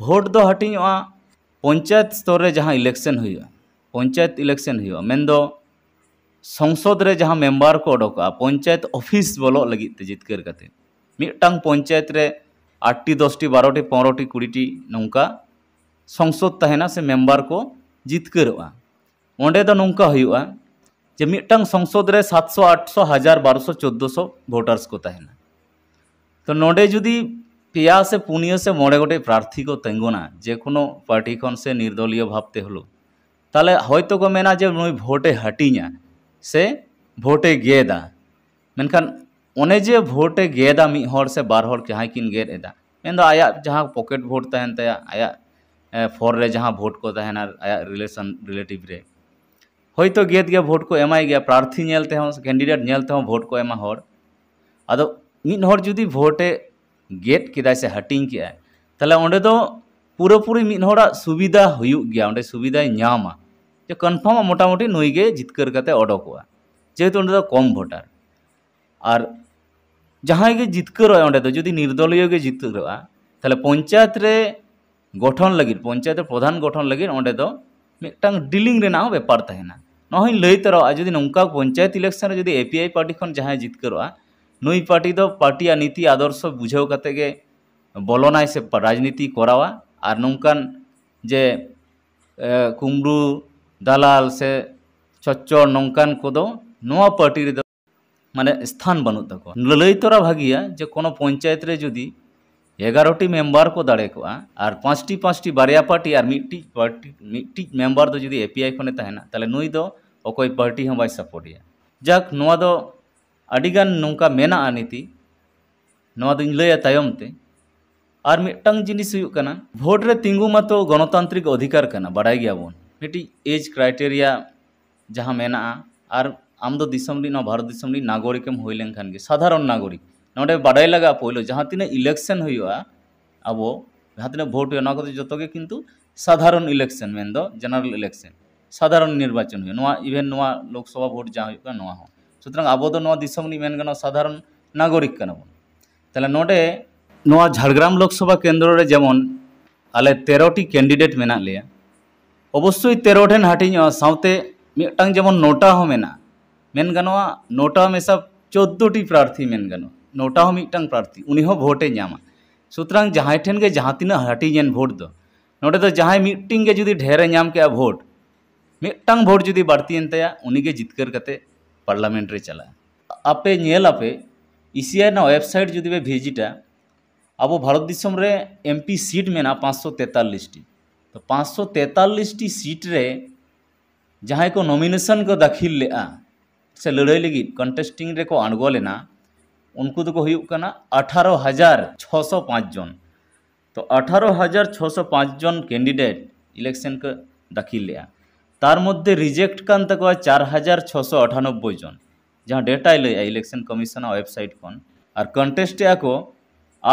ᱵᱷᱳᱴ ᱫᱚ ᱦᱟᱹᱴᱤᱧᱚᱜᱼᱟ ᱯᱚᱧᱪᱟᱭᱮᱛ ᱥᱛᱚᱨ ᱨᱮ ᱡᱟᱦᱟᱸ ᱤᱞᱮᱠᱥᱮᱱ ᱦᱩᱭᱩᱜᱼᱟ, ᱯᱚᱧᱪᱟᱭᱮᱛ ᱤᱞᱮᱠᱥᱮᱱ ᱦᱩᱭᱩᱜᱼᱟ, ᱢᱮᱱᱫᱚ ᱥᱚᱝᱥᱚᱫ ᱨᱮ ᱡᱟᱦᱟᱸ ᱢᱮᱢᱵᱟᱨ ᱠᱚ ᱚᱰᱚᱠᱚᱜᱼᱟ ᱯᱚᱧᱪᱟᱭᱮᱛ ᱚᱯᱷᱤᱥ ᱵᱚᱞᱚᱜ ᱞᱟᱹᱜᱤᱫ ᱛᱮ ᱡᱤᱛᱠᱟᱹᱨ ᱠᱟᱛᱮ᱾ ᱢᱤᱫᱴᱟᱝ ᱯᱚᱧᱪᱟᱭᱮᱛ ᱨᱮ ᱟᱴᱴᱤ, ᱫᱚᱥᱴᱤ, ᱵᱟᱨᱚᱴᱤ, ᱯᱚᱱᱨᱚᱴᱤ, ᱠᱩᱲᱤᱴᱤ ᱱᱚᱝᱠᱟ ᱥᱚᱝᱥᱚᱫ ᱛᱟᱦᱮᱱᱟ ᱥᱮ ᱢᱮᱢᱵᱟᱨ ᱠᱚ ᱡᱤᱛᱠᱟᱹᱨᱚᱜᱼᱟ᱾ ᱚᱸᱰᱮ ᱫᱚ ᱱᱚᱝᱠᱟ ᱦᱩᱭᱩᱜᱼᱟ, ᱡᱮ ᱢᱤᱫᱴᱟᱝ ᱥᱚᱝᱥᱚᱫ ᱨᱮ ᱥᱟᱛᱥᱚ, ᱟᱴᱥᱚ, ᱦᱟᱡᱟᱨ, ᱵᱟᱨᱚᱥᱚ, ᱪᱳᱫᱽᱫᱚᱥᱚ ᱵᱷᱳᱴᱟᱨᱥ ᱠᱚ ᱛᱟᱦᱮᱱᱟ᱾ ᱛᱚ ᱱᱚᱰᱮ ᱡᱩᱫᱤ ᱯᱮᱭᱟ ᱥᱮ ᱯᱩᱱᱭᱟᱹ ᱥᱮ ᱢᱚᱬᱮ ᱜᱚᱴᱮᱡ ᱯᱨᱟᱨᱛᱷᱤ ᱠᱚ ᱛᱤᱸᱜᱩᱱᱟ ᱡᱮ ᱠᱳᱱᱳ ᱯᱟᱨᱴᱤ ᱠᱷᱚᱱ ᱥᱮ ᱱᱤᱨᱫᱚᱞᱤᱭᱚ ᱵᱷᱟᱵᱽ ᱛᱮ ᱦᱚᱞᱳ, ᱛᱟᱦᱚᱞᱮ ᱦᱚᱭᱛᱳ ᱠᱚ ᱢᱮᱱᱟ ᱡᱮ ᱱᱩᱭ ᱵᱷᱳᱴᱮ ᱦᱟᱹᱴᱤᱧᱟ ᱥᱮ ᱵᱷᱳᱴᱮ ᱜᱮᱫᱟ᱾ ᱢᱮᱱᱠᱷᱟᱱ ᱚᱱᱮ ᱡᱮ ᱵᱷᱳᱴᱮ ᱜᱮᱫᱟ ᱢᱤᱫ ᱦᱚᱲ ᱥᱮ ᱵᱟᱨ ᱦᱚᱲ ᱡᱟᱦᱟᱸᱭ ᱠᱤᱱ ᱜᱮᱫ ᱮᱫᱟ, ᱢᱮᱱᱫᱚ ᱟᱭᱟᱜ ᱡᱟᱦᱟᱸ ᱯᱚᱠᱮᱴ ᱵᱷᱳᱴ ᱛᱟᱦᱮᱱ ᱛᱟᱭᱟ, ᱟᱭᱟᱜ ᱯᱷᱚᱨ ᱨᱮ ᱡᱟᱦᱟᱸ ᱵᱷᱳᱴ ᱠᱚ ᱛᱟᱦᱮᱱᱟ, ᱟᱭᱟᱜ ᱨᱤᱞᱮᱥᱚᱱ ᱨᱤᱞᱮᱴᱤᱵᱷ ᱨᱮ, ᱦᱚᱭᱛᱳ ᱜᱮᱫ ᱜᱮ ᱵᱷᱳᱴ ᱠᱚ ᱮᱢᱟᱭ ᱜᱮᱭᱟ, ᱯᱨᱟᱨᱛᱷᱤ ᱧᱮᱞ ᱛᱮᱦᱚᱸ, ᱠᱮᱱᱰᱤᱰᱮᱴ ᱧᱮᱞ ᱛᱮᱦᱚᱸ ᱵᱷᱳᱴ ᱠᱚ ᱮᱢᱟ ᱦᱚᱲ᱾ ᱟᱫᱚ ᱢᱤᱫ ᱦᱚᱲ ᱡᱩᱫᱤ ᱵᱷᱳᱴᱮ ᱜᱮᱫ ᱠᱮᱫᱟᱭ ᱥᱮ ᱦᱟᱹᱴᱤᱧ ᱠᱮᱫᱟᱭ, ᱛᱟᱦᱚᱞᱮ ᱚᱸᱰᱮ ᱫᱚ ᱯᱩᱨᱟᱹᱯᱩᱨᱤ ᱢᱤᱫ ᱦᱚᱲᱟᱜ ᱥᱩᱵᱤᱫᱷᱟ ᱦᱩᱭᱩᱜ ᱜᱮᱭᱟ, ᱚᱸᱰᱮ ᱥᱩᱵᱤᱫᱷᱟᱭ ᱧᱟᱢᱟ, ᱡᱮ ᱠᱚᱱᱯᱷᱟᱨᱢ ᱢᱚᱴᱟᱢᱩᱴᱤ ᱱᱩᱭ ᱜᱮ ᱡᱤᱛᱠᱟᱹᱨ ᱠᱟᱛᱮ ᱚᱰᱚᱠᱚᱜᱼᱟ, ᱡᱮᱦᱮᱛᱩ ᱚᱸᱰᱮ ᱫᱚ ᱠᱚᱢ ᱵᱷᱳᱴᱟᱨ᱾ ᱟᱨ ᱡᱟᱦᱟᱸᱭ ᱜᱮ ᱡᱤᱛᱠᱟᱹᱨᱚᱜᱼᱟᱭ ᱚᱸᱰᱮ ᱫᱚ, ᱡᱩᱫᱤ ᱱᱤᱨᱫᱚᱞᱤᱭᱚ ᱜᱮ ᱡᱤᱛᱠᱟᱹᱨᱚᱜᱼᱟ, ᱛᱟᱦᱚᱞᱮ ᱯᱚᱧᱪᱟᱭᱮᱛ ᱨᱮ ᱜᱚᱴᱷᱚᱱ ᱞᱟᱹᱜᱤᱫ, ᱯᱚᱧᱪᱟᱭᱮᱛ ᱨᱮ ᱯᱨᱚᱫᱷᱟᱱ ᱜᱚᱴᱷᱚᱱ ᱞᱟᱹᱜᱤᱫ ᱚᱸᱰᱮ ᱫᱚ ᱢᱤᱫᱴᱟᱝ ᱰᱤᱞᱤᱝ ᱨᱮᱱᱟᱜ ᱦᱚᱸ ᱵᱮᱯᱟᱨ ᱛᱟᱦᱮᱱᱟ᱾ ᱱᱚᱣᱟ ᱦᱚᱸᱧ ᱞᱟᱹᱭ ᱛᱚᱨᱟᱣᱟ, ᱡᱩᱫᱤ ᱱᱚᱝᱠᱟ ᱯᱚᱧᱪᱟᱭᱮᱛ ᱤᱞᱮᱠᱥᱚᱱ ᱨᱮ ᱡᱩᱫᱤ ᱮᱯᱤᱟᱭ ᱯᱟᱨᱴᱤ ᱠᱷᱚᱱ ᱡᱟᱦᱟᱸᱭ ᱡᱤᱛᱠᱟᱹᱨᱚᱜᱼᱟ, ᱱᱩᱭ ᱯᱟᱨᱴᱤ ᱫᱚ ᱯᱟᱨᱴᱤᱭᱟᱜ ᱱᱤᱛᱤ ᱟᱫᱚᱨᱥᱚ ᱵᱩᱡᱷᱟᱹᱣ ᱠᱟᱛᱮ ᱜᱮ ᱵᱚᱞᱚᱱᱟᱭ ᱥᱮ ᱨᱟᱡᱽᱱᱤᱛᱤ ᱠᱚᱨᱟᱣᱟ᱾ ᱟᱨ ᱱᱚᱝᱠᱟᱱ ᱡᱮ ᱮ, ᱠᱩᱢᱵᱽᱲᱩ, ᱫᱟᱞᱟᱞ ᱥᱮ ᱪᱚᱪᱪᱚᱲ ᱱᱚᱝᱠᱟᱱ ᱠᱚᱫᱚ ᱱᱚᱣᱟ ᱯᱟᱨᱴᱤ ᱨᱮᱫᱚ ᱢᱟᱱᱮ ᱥᱛᱷᱟᱱ ᱵᱟᱹᱱᱩᱜ ᱛᱟᱠᱚᱣᱟ᱾ ᱞᱟᱹᱞᱟᱹᱭ ᱛᱚᱨᱟ ᱵᱷᱟᱹᱜᱤᱭᱟ ᱡᱮ ᱠᱳᱱᱳ ᱯᱚᱧᱪᱟᱭᱮᱛ ᱨᱮ ᱡᱩᱫᱤ ᱮᱜᱟᱨᱚ ᱴᱤ ᱢᱮᱢᱵᱟᱨ ᱠᱚ ᱫᱟᱲᱮ ᱠᱚᱜᱼᱟ ᱟᱨ ᱯᱟᱸᱪᱴᱤ ᱯᱟᱸᱪᱴᱤ ᱵᱟᱨᱭᱟ ᱯᱟᱨᱴᱤ ᱟᱨ ᱢᱤᱫᱴᱤᱡ ᱯᱟᱨᱴᱤ, ᱢᱤᱫᱴᱤᱡ ᱢᱮᱢᱵᱟᱨ ᱫᱚ ᱡᱩᱫᱤ ᱮᱯᱤᱟᱭ ᱠᱷᱚᱱᱮ ᱛᱟᱦᱮᱱᱟ, ᱛᱟᱦᱚᱞᱮ ᱱᱩᱭ ᱫᱚ ᱚᱠᱚᱭ ᱯᱟᱨᱴᱤ ᱦᱚᱸ ᱵᱟᱭ ᱥᱟᱯᱳᱨᱴᱮᱭᱟ᱾ ᱡᱟᱠ, ᱱᱚᱣᱟ ᱫᱚ ᱟᱹᱰᱤᱜᱟᱱ ᱱᱚᱝᱠᱟ ᱢᱮᱱᱟᱜᱼᱟ ᱱᱤᱛᱤ, ᱱᱚᱣᱟ ᱫᱚᱧ ᱞᱟᱹᱭᱟ ᱛᱟᱭᱚᱢ ᱛᱮ᱾ ᱟᱨ ᱢᱤᱫᱴᱟᱝ ᱡᱤᱱᱤᱥ ᱦᱩᱭᱩᱜ ᱠᱟᱱᱟ, ᱵᱷᱳᱴ ᱨᱮ ᱛᱤᱸᱜᱩ ᱢᱟᱛᱚ ᱜᱚᱱᱚᱛᱟᱱᱛᱨᱤᱠ ᱚᱫᱷᱤᱠᱟᱨ ᱠᱟᱱᱟ, ᱵᱟᱰᱟᱭ ᱜᱮᱭᱟᱵᱚᱱ᱾ ᱢᱤᱫᱴᱤᱡ ᱮᱡᱽ ᱠᱨᱟᱭᱴᱮᱨᱤᱭᱟ ᱡᱟᱦᱟᱸ ᱢᱮᱱᱟᱜᱼᱟ, ᱟᱨ ᱟᱢ ᱫᱚ ᱫᱤᱥᱚᱢ ᱨᱤᱱ, ᱱᱚᱣᱟ ᱵᱷᱟᱨᱚᱛ ᱫᱤᱥᱚᱢ ᱨᱤᱱ ᱱᱟᱜᱚᱨᱤᱠ ᱮᱢ ᱦᱩᱭ ᱞᱮᱱᱠᱷᱟᱱ ᱜᱮ, ᱥᱟᱫᱷᱟᱨᱚᱱ ᱱᱟᱜᱚᱨᱤᱠ, ᱱᱚᱰᱮ ᱵᱟᱰᱟᱭ ᱞᱟᱜᱟᱜᱼᱟ ᱯᱳᱭᱞᱳ ᱡᱟᱦᱟᱸ ᱛᱤᱱᱟᱹᱜ ᱤᱞᱮᱠᱥᱚᱱ ᱦᱩᱭᱩᱜᱼᱟ, ᱟᱵᱚ ᱡᱟᱦᱟᱸ ᱛᱤᱱᱟᱹᱜ ᱵᱷᱳᱴ ᱦᱩᱭᱩᱜᱼᱟ, ᱱᱚᱣᱟ ᱠᱚᱫᱚ ᱡᱚᱛᱚ ᱜᱮ ᱠᱤᱱᱛᱩ ᱥᱟᱫᱷᱟᱨᱚᱱ ᱤᱞᱮᱠᱥᱚᱱ, ᱢᱮᱱᱫᱚ ᱡᱮᱱᱟᱨᱮᱞ ᱤᱞᱮᱠᱥᱚᱱ, ᱥᱟᱫᱷᱟᱨᱚᱱ ᱱᱤᱨᱵᱟᱪᱚᱱ ᱦᱩᱭᱩᱜᱼᱟ᱾ ᱱᱚᱣᱟ, ᱤᱵᱷᱮᱱ ᱱᱚᱣᱟ ᱞᱳᱠᱥᱚᱵᱷᱟ ᱵᱷᱳᱴ ᱡᱟᱦᱟᱸ ᱦᱩᱭᱩᱜ ᱠᱟᱱᱟ, ᱱᱚᱣᱟ ᱦᱚᱸ᱾ ᱥᱩᱛᱚᱨᱟᱝ ᱟᱵᱚ ᱫᱚ ᱱᱚᱣᱟ ᱫᱤᱥᱚᱢ ᱨᱤᱱᱤᱡ ᱢᱮᱱ ᱜᱟᱱᱚᱜᱼᱟ ᱥᱟᱫᱷᱟᱨᱚᱱ ᱱᱟᱜᱚᱨᱤᱠ ᱠᱟᱱᱟ ᱵᱚᱱ᱾ ᱛᱟᱦᱞᱮ ᱱᱚᱰᱮ ᱱᱚᱣᱟ ᱡᱷᱟᱲᱜᱨᱟᱢ ᱞᱳᱠᱥᱚᱵᱷᱟ ᱠᱮᱱᱫᱨᱚ ᱨᱮ ᱡᱮᱢᱚᱱ ᱟᱞᱮ ᱛᱮᱨᱚ ᱴᱤ ᱠᱮᱱᱰᱤᱰᱮᱴ ᱢᱮᱱᱟᱜ ᱞᱮᱭᱟ, ᱚᱵᱚᱥᱥᱳᱭ ᱛᱮᱨᱚ ᱴᱷᱮᱱ ᱦᱟᱹᱴᱤᱧᱚᱜᱼᱟ, ᱥᱟᱶᱛᱮ ᱢᱤᱫᱴᱟᱝ ᱡᱮᱢᱚᱱ ᱱᱳᱴᱟ ᱦᱚᱸ ᱢᱮᱱᱟᱜᱼᱟ, ᱢᱮᱱ ᱜᱟᱱᱚᱜᱼᱟ ᱱᱳᱴᱟ ᱢᱮᱥᱟ ᱪᱳᱫᱽᱫᱳ ᱴᱤ ᱯᱨᱟᱨᱛᱷᱤ ᱢᱮᱱ ᱜᱟᱱᱚᱜᱼᱟ, ᱱᱳᱴᱟ ᱦᱚᱸ ᱢᱤᱫᱴᱟᱝ ᱯᱨᱟᱨᱛᱷᱤ, ᱩᱱᱤ ᱦᱚᱸ ᱵᱷᱳᱴᱮ ᱧᱟᱢᱟ᱾ ᱥᱩᱛᱚᱨᱟᱝ ᱡᱟᱦᱟᱸᱭ ᱴᱷᱮᱱ ᱜᱮ ᱡᱟᱦᱟᱸ ᱛᱤᱱᱟᱹᱜ ᱦᱟᱹᱴᱤᱧ ᱮᱱ ᱵᱷᱳᱴ ᱫᱚ, ᱱᱚᱰᱮ ᱫᱚ ᱡᱟᱦᱟᱸᱭ ᱢᱤᱫᱴᱤᱝ ᱜᱮ ᱡᱩᱫᱤ ᱰᱷᱮᱨᱮ ᱧᱟᱢ ᱠᱮᱜᱼᱟ ᱵᱷᱳᱴ, ᱢᱤᱫᱴᱟᱝ ᱵᱷᱳᱴ ᱡᱩᱫᱤ ᱵᱟᱹᱲᱛᱤᱭᱮᱱ ᱛᱟᱭᱟ, ᱩᱱᱤᱜᱮ ᱡᱤᱛᱠᱟᱹᱨ ᱠᱟᱛᱮ ᱯᱟᱨᱞᱟᱢᱮᱱᱴ ᱨᱮ ᱪᱟᱞᱟᱜᱼᱟ᱾ ᱟᱯᱮ ᱧᱮᱞ ᱟᱯᱮ, ᱤᱥᱤᱟᱭ ᱨᱮᱱᱟᱜ ᱣᱮᱵᱥᱟᱭᱤᱴ ᱡᱩᱫᱤ ᱯᱮ ᱵᱷᱤᱡᱤᱴᱟ, ᱟᱵᱚ ᱵᱷᱟᱨᱚᱛ ᱫᱤᱥᱚᱢ ᱨᱮ ᱮᱢᱯᱤ ᱥᱤᱴ ᱢᱮᱱᱟᱜᱼᱟ ᱯᱟᱸᱪᱥᱚ ᱛᱮᱛᱟᱞᱤᱥ ᱴᱤ᱾ ᱛᱚ ᱯᱟᱸᱪᱥᱚ ᱛᱮᱛᱟᱞᱤᱥ ᱴᱤ ᱥᱤᱴ ᱨᱮ ᱡᱟᱦᱟᱸᱭ ᱠᱚ ᱱᱚᱢᱤᱱᱮᱥᱚᱱ ᱠᱚ ᱫᱟᱹᱠᱷᱤᱞ ᱞᱮᱫᱼᱟ ᱥᱮ ᱞᱟᱹᱲᱦᱟᱹᱭ ᱞᱟᱹᱜᱤᱫ ᱠᱚᱱᱴᱮᱥᱴᱤᱝ ᱨᱮᱠᱚ ᱟᱬᱜᱚ ᱞᱮᱱᱟ, ᱩᱱᱠᱩ ᱫᱚᱠᱚ ᱦᱩᱭᱩᱜ ᱠᱟᱱᱟ ᱟᱴᱷᱟᱨᱚ ᱦᱟᱡᱟᱨ ᱪᱷᱚᱥᱚ ᱯᱟᱸᱪ ᱡᱚᱱ᱾ ᱛᱚ ᱟᱴᱷᱟᱨᱚ ᱦᱟᱡᱟᱨ ᱪᱷᱚᱥᱚ ᱯᱟᱸᱪ ᱡᱚᱱ ᱠᱮᱱᱰᱤᱰᱮᱴ ᱤᱞᱮᱠᱥᱚᱱ ᱠᱚ ᱫᱟᱹᱠᱷᱤᱞ ᱞᱮᱫᱼᱟ᱾ ᱛᱟᱨ ᱢᱚᱫᱽᱫᱷᱮ ᱨᱤᱡᱮᱠᱴ ᱠᱟᱱ ᱛᱟᱠᱚᱣᱟ ᱪᱟᱨ ᱦᱟᱡᱟᱨ ᱪᱷᱚᱥᱚ ᱟᱴᱷᱟᱱᱚᱵᱵᱳᱭ ᱡᱚᱱ, ᱡᱟᱦᱟᱸ ᱰᱮᱴᱟᱭ ᱞᱟᱹᱭᱮᱫᱼᱟ ᱤᱞᱮᱠᱥᱚᱱ ᱠᱚᱢᱤᱥᱚᱱᱟᱜ ᱣᱮᱵᱥᱟᱭᱤᱴ ᱠᱷᱚᱱ᱾ ᱟᱨ ᱠᱚᱱᱴᱮᱥᱴ ᱮᱫᱼᱟ ᱠᱚ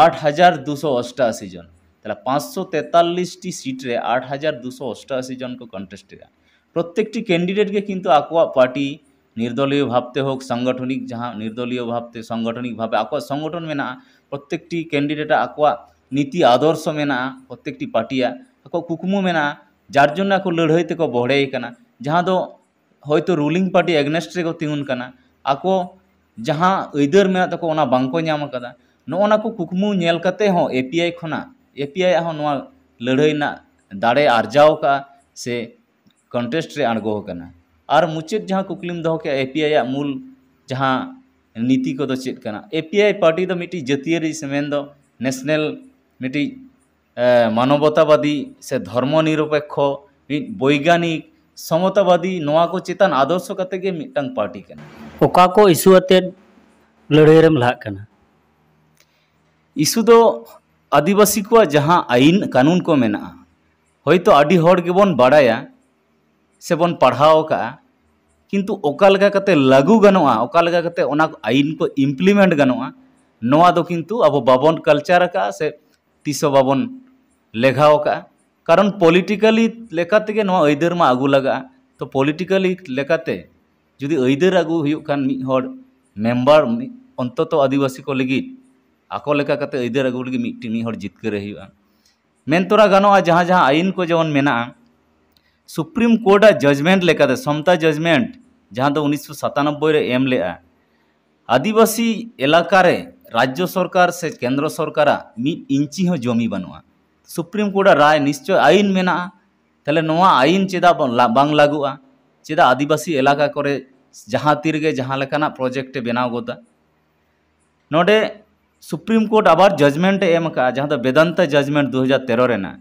ᱟᱴ ᱦᱟᱡᱟᱨ ᱫᱩᱥᱚ ᱚᱥᱴᱟᱥᱤ ᱡᱚᱱ᱾ ᱛᱟᱦᱚᱞᱮ ᱯᱟᱸᱪᱥᱚ ᱛᱮᱛᱟᱞᱤᱥ ᱴᱤ ᱥᱤᱴ ᱨᱮ ᱟᱴ ᱦᱟᱡᱟᱨ ᱫᱩᱥᱚ ᱚᱥᱴᱟᱥᱤ ᱡᱚᱱ ᱠᱚ ᱠᱚᱱᱴᱮᱥᱴ ᱮᱫᱼᱟ᱾ ᱯᱨᱚᱛᱮᱠᱴᱤ ᱠᱮᱱᱰᱤᱰᱮᱴ ᱜᱮ ᱠᱤᱱᱛᱩ ᱟᱠᱚᱣᱟᱜ ᱯᱟᱨᱴᱤ ᱱᱤᱨᱫᱚᱞᱤᱭᱚ ᱵᱷᱟᱵᱽᱛᱮ ᱦᱳᱠ, ᱥᱟᱝᱜᱚᱴᱷᱚᱱᱤᱠ ᱡᱟᱦᱟᱸ ᱱᱤᱨᱫᱚᱞᱤᱭᱚ ᱵᱷᱟᱵᱽᱛᱮ ᱥᱟᱝᱜᱚᱴᱷᱚᱱᱤᱠ ᱵᱷᱟᱵᱽ ᱟᱠᱚᱣᱟᱜ ᱥᱚᱝᱜᱚᱴᱷᱚᱱ ᱢᱮᱱᱟᱜᱼᱟ, ᱯᱨᱚᱛᱮᱠᱴᱤ ᱠᱮᱱᱰᱤᱰᱮᱴᱟᱜ ᱟᱠᱚᱣᱟᱜ ᱱᱤᱛᱤ ᱟᱫᱚᱨᱥᱚ ᱢᱮᱱᱟᱜᱼᱟ, ᱯᱨᱚᱛᱮᱠᱴᱤ ᱯᱟᱨᱴᱤᱭᱟᱜ ᱟᱠᱚᱣᱟᱜ ᱠᱩᱠᱢᱩ ᱢᱮᱱᱟᱜᱼᱟ, ᱡᱟᱨ ᱡᱚᱱᱱᱚ ᱟᱠᱚ ᱞᱟᱹᱲᱦᱟᱹᱭ ᱛᱮᱠᱚ ᱵᱚᱦᱲᱮ ᱠᱟᱱᱟ, ᱡᱟᱦᱟᱸ ᱫᱚ ᱦᱚᱭᱛᱳ ᱨᱩᱞᱤᱝ ᱯᱟᱨᱴᱤ ᱮᱜᱽᱱᱮᱥᱴ ᱨᱮᱠᱚ ᱛᱤᱸᱜᱩᱱ ᱠᱟᱱᱟ, ᱟᱠᱚ ᱡᱟᱦᱟᱸ ᱟᱹᱭᱫᱟᱹᱨ ᱢᱮᱱᱟᱜ ᱛᱟᱠᱚ ᱚᱱᱟ ᱵᱟᱝᱠᱚ ᱧᱟᱢ ᱟᱠᱟᱫᱟ᱾ ᱱᱚᱜᱼᱚ ᱱᱟ ᱠᱚ ᱠᱩᱠᱢᱩ ᱧᱮᱞ ᱠᱟᱛᱮ ᱦᱚᱸ ᱮᱯᱤᱟᱭ ᱠᱷᱚᱱᱟᱜ, ᱮᱯᱤᱟᱭ ᱟᱜ ᱦᱚᱸ ᱱᱚᱣᱟ ᱞᱟᱹᱲᱦᱟᱹᱭ ᱨᱮᱱᱟᱜ ᱫᱟᱲᱮ ᱟᱨᱡᱟᱣ ᱟᱠᱟᱫᱼᱟ ᱥᱮ ᱠᱚᱱᱴᱮᱥᱴ ᱨᱮ ᱟᱬᱜᱚ ᱟᱠᱟᱱᱟ᱾ ᱟᱨ ᱢᱩᱪᱟᱹᱫ ᱡᱟᱦᱟᱸ ᱠᱩᱠᱞᱤᱢ ᱫᱚᱦᱚ ᱠᱮᱫᱼᱟ, ᱮᱯᱤᱟᱭ ᱟᱜ ᱢᱩᱞ ᱡᱟᱦᱟᱸ ᱱᱤᱛᱤ ᱠᱚᱫᱚ ᱪᱮᱫ ᱠᱟᱱᱟ? ᱮᱯᱤᱟᱭ ᱯᱟᱨᱴᱤ ᱫᱚ ᱢᱤᱫᱴᱤᱡ ᱡᱟᱹᱛᱤᱭᱟᱹᱨᱤ ᱥᱮ ᱢᱮᱱᱫᱚ ᱱᱮᱥᱱᱮᱞ ᱢᱤᱫᱴᱤᱡ, ᱮ, ᱢᱟᱱᱚᱵᱚᱛᱟᱵᱟᱫᱤ ᱥᱮ ᱫᱷᱚᱨᱢᱚ ᱱᱤᱨᱚᱯᱮᱠᱠᱷᱚ, ᱢᱤᱫ ᱵᱳᱭᱜᱟᱱᱤᱠ ᱥᱚᱢᱚᱛᱟᱵᱟᱫᱤ, ᱱᱚᱣᱟ ᱠᱚ ᱪᱮᱛᱟᱱ ᱟᱫᱚᱨᱥᱚ ᱠᱟᱛᱮ ᱜᱮ ᱢᱤᱫᱴᱟᱝ ᱯᱟᱨᱴᱤ ᱠᱟᱱᱟ᱾ ᱚᱠᱟ ᱠᱚ ᱤᱥᱩ ᱟᱛᱮᱫ ᱞᱟᱹᱲᱦᱟᱹᱭ ᱨᱮᱢ ᱞᱟᱦᱟᱜ ᱠᱟᱱᱟ? ᱤᱥᱩ ᱫᱚ ᱟᱹᱫᱤᱵᱟᱹᱥᱤ ᱠᱚᱣᱟᱜ ᱡᱟᱦᱟᱸ ᱟᱹᱭᱤᱱ ᱠᱟᱹᱱᱩᱱ ᱠᱚ ᱢᱮᱱᱟᱜᱼᱟ, ᱦᱚᱭᱛᱳ ᱟᱹᱰᱤ ᱦᱚᱲ ᱜᱮᱵᱚᱱ ᱵᱟᱲᱟᱭᱟ ᱥᱮᱵᱚᱱ ᱯᱟᱲᱦᱟᱣ ᱟᱠᱟᱫᱼᱟ, ᱠᱤᱱᱛᱩ ᱚᱠᱟ ᱞᱮᱠᱟ ᱠᱟᱛᱮ ᱞᱟᱹᱜᱩ ᱜᱟᱱᱚᱜᱼᱟ, ᱚᱠᱟ ᱞᱮᱠᱟ ᱠᱟᱛᱮ ᱚᱱᱟ ᱟᱹᱭᱤᱱ ᱠᱚ ᱤᱢᱯᱞᱤᱢᱮᱱᱴ ᱜᱟᱱᱚᱜᱼᱟ, ᱱᱚᱣᱟ ᱫᱚ ᱠᱤᱱᱛᱩ ᱟᱵᱚ ᱵᱟᱵᱚᱱ ᱠᱟᱞᱪᱟᱨ ᱟᱠᱟᱫᱼᱟ ᱥᱮ ᱛᱤᱥ ᱦᱚᱸ ᱵᱟᱵᱚᱱ ᱞᱮᱜᱷᱟᱣ ᱟᱠᱟᱫᱼᱟ᱾ ᱠᱟᱨᱚᱱ ᱯᱚᱞᱤᱴᱤᱠᱟᱞᱤ ᱞᱮᱠᱟ ᱛᱮᱜᱮ ᱱᱚᱣᱟ ᱟᱹᱭᱫᱟᱹᱨ ᱢᱟ ᱟᱹᱜᱩ ᱞᱟᱜᱟᱜᱼᱟ᱾ ᱛᱚ ᱯᱚᱞᱤᱴᱤᱠᱟᱞᱤ ᱞᱮᱠᱟᱛᱮ ᱡᱩᱫᱤ ᱟᱹᱭᱫᱟᱹᱨ ᱟᱹᱜᱩ ᱦᱩᱭᱩᱜ ᱠᱷᱟᱱ ᱢᱤᱫ ᱦᱚᱲ ᱢᱮᱢᱵᱟᱨ, ᱢᱤᱫ, ᱚᱱᱛᱚᱛᱚ ᱟᱹᱫᱤᱵᱟᱹᱥᱤ ᱠᱚ ᱞᱟᱹᱜᱤᱫ ᱟᱠᱚ ᱞᱮᱠᱟ ᱠᱟᱛᱮ ᱟᱹᱭᱫᱟᱹᱨ ᱟᱹᱜᱩ ᱞᱟᱹᱜᱤᱫ ᱢᱤᱫᱴᱤᱡ ᱢᱤᱫ ᱦᱚᱲ ᱡᱤᱛᱠᱟᱹᱨᱮ ᱦᱩᱭᱩᱜᱼᱟ᱾ ᱢᱮᱱ ᱛᱚᱨᱟ ᱜᱟᱱᱚᱜᱼᱟ, ᱡᱟᱦᱟᱸ ᱡᱟᱦᱟᱸ ᱟᱹᱭᱤᱱ ᱠᱚ ᱡᱮᱢᱚᱱ ᱢᱮᱱᱟᱜᱼᱟ, ᱥᱩᱯᱨᱤᱢ ᱠᱳᱨᱴ ᱟᱜ ᱡᱟᱡᱽᱢᱮᱱᱴ ᱞᱮᱠᱟᱛᱮ, ᱥᱚᱢᱛᱟ ᱡᱟᱡᱽᱢᱮᱱᱴ, ᱡᱟᱦᱟᱸ ᱫᱚ ᱩᱱᱤᱥᱥᱚ ᱥᱟᱛᱟᱱᱚᱵᱵᱳᱭ ᱨᱮ ᱮᱢ ᱞᱮᱫᱼᱟ, ᱟᱹᱫᱤᱵᱟᱹᱥᱤ ᱮᱞᱟᱠᱟ ᱨᱮ ᱨᱟᱡᱽᱡᱚ ᱥᱚᱨᱠᱟᱨ ᱥᱮ ᱠᱮᱱᱫᱨᱚ ᱥᱚᱨᱠᱟᱨᱟᱜ ᱢᱤᱫ ᱤᱧᱪᱤ ᱦᱚᱸ ᱡᱚᱢᱤ ᱵᱟᱹᱱᱩᱜᱼᱟ᱾ ᱥᱩᱯᱨᱤᱢ ᱠᱳᱨᱴ ᱟᱜ ᱨᱟᱭ ᱱᱤᱥᱪᱚᱭ ᱟᱹᱭᱤᱱ ᱢᱮᱱᱟᱜᱼᱟ, ᱛᱟᱦᱞᱮ ᱱᱚᱣᱟ ᱟᱭᱤᱱ ᱪᱮᱫᱟᱜ ᱵᱟᱝ ᱞᱟ- ᱵᱟᱝ ᱞᱟᱹᱜᱩᱜᱼᱟ? ᱪᱮᱫᱟᱜ ᱟᱹᱫᱤᱵᱟᱹᱥᱤ ᱮᱞᱟᱠᱟ ᱠᱚᱨᱮ ᱡᱟᱦᱟᱸ ᱛᱤ ᱨᱮᱜᱮ ᱡᱟᱦᱟᱸ ᱞᱮᱠᱟᱱᱟᱜ ᱯᱨᱚᱡᱮᱠᱴ ᱮ ᱵᱮᱱᱟᱣ ᱜᱚᱫᱟ? ᱱᱚᱰᱮ ᱥᱩᱯᱨᱤᱢ ᱠᱳᱨᱴ ᱟᱵᱟᱨ ᱡᱟᱡᱽᱢᱮᱱᱴ ᱮ ᱮᱢ ᱟᱠᱟᱫᱼᱟ, ᱡᱟᱦᱟᱸ ᱫᱚ ᱵᱮᱫᱟᱱᱛᱟ ᱡᱟᱡᱽᱢᱮᱱᱴ ᱫᱩ ᱦᱟᱡᱟᱨ ᱛᱮᱨᱚ ᱨᱮᱱᱟᱜ,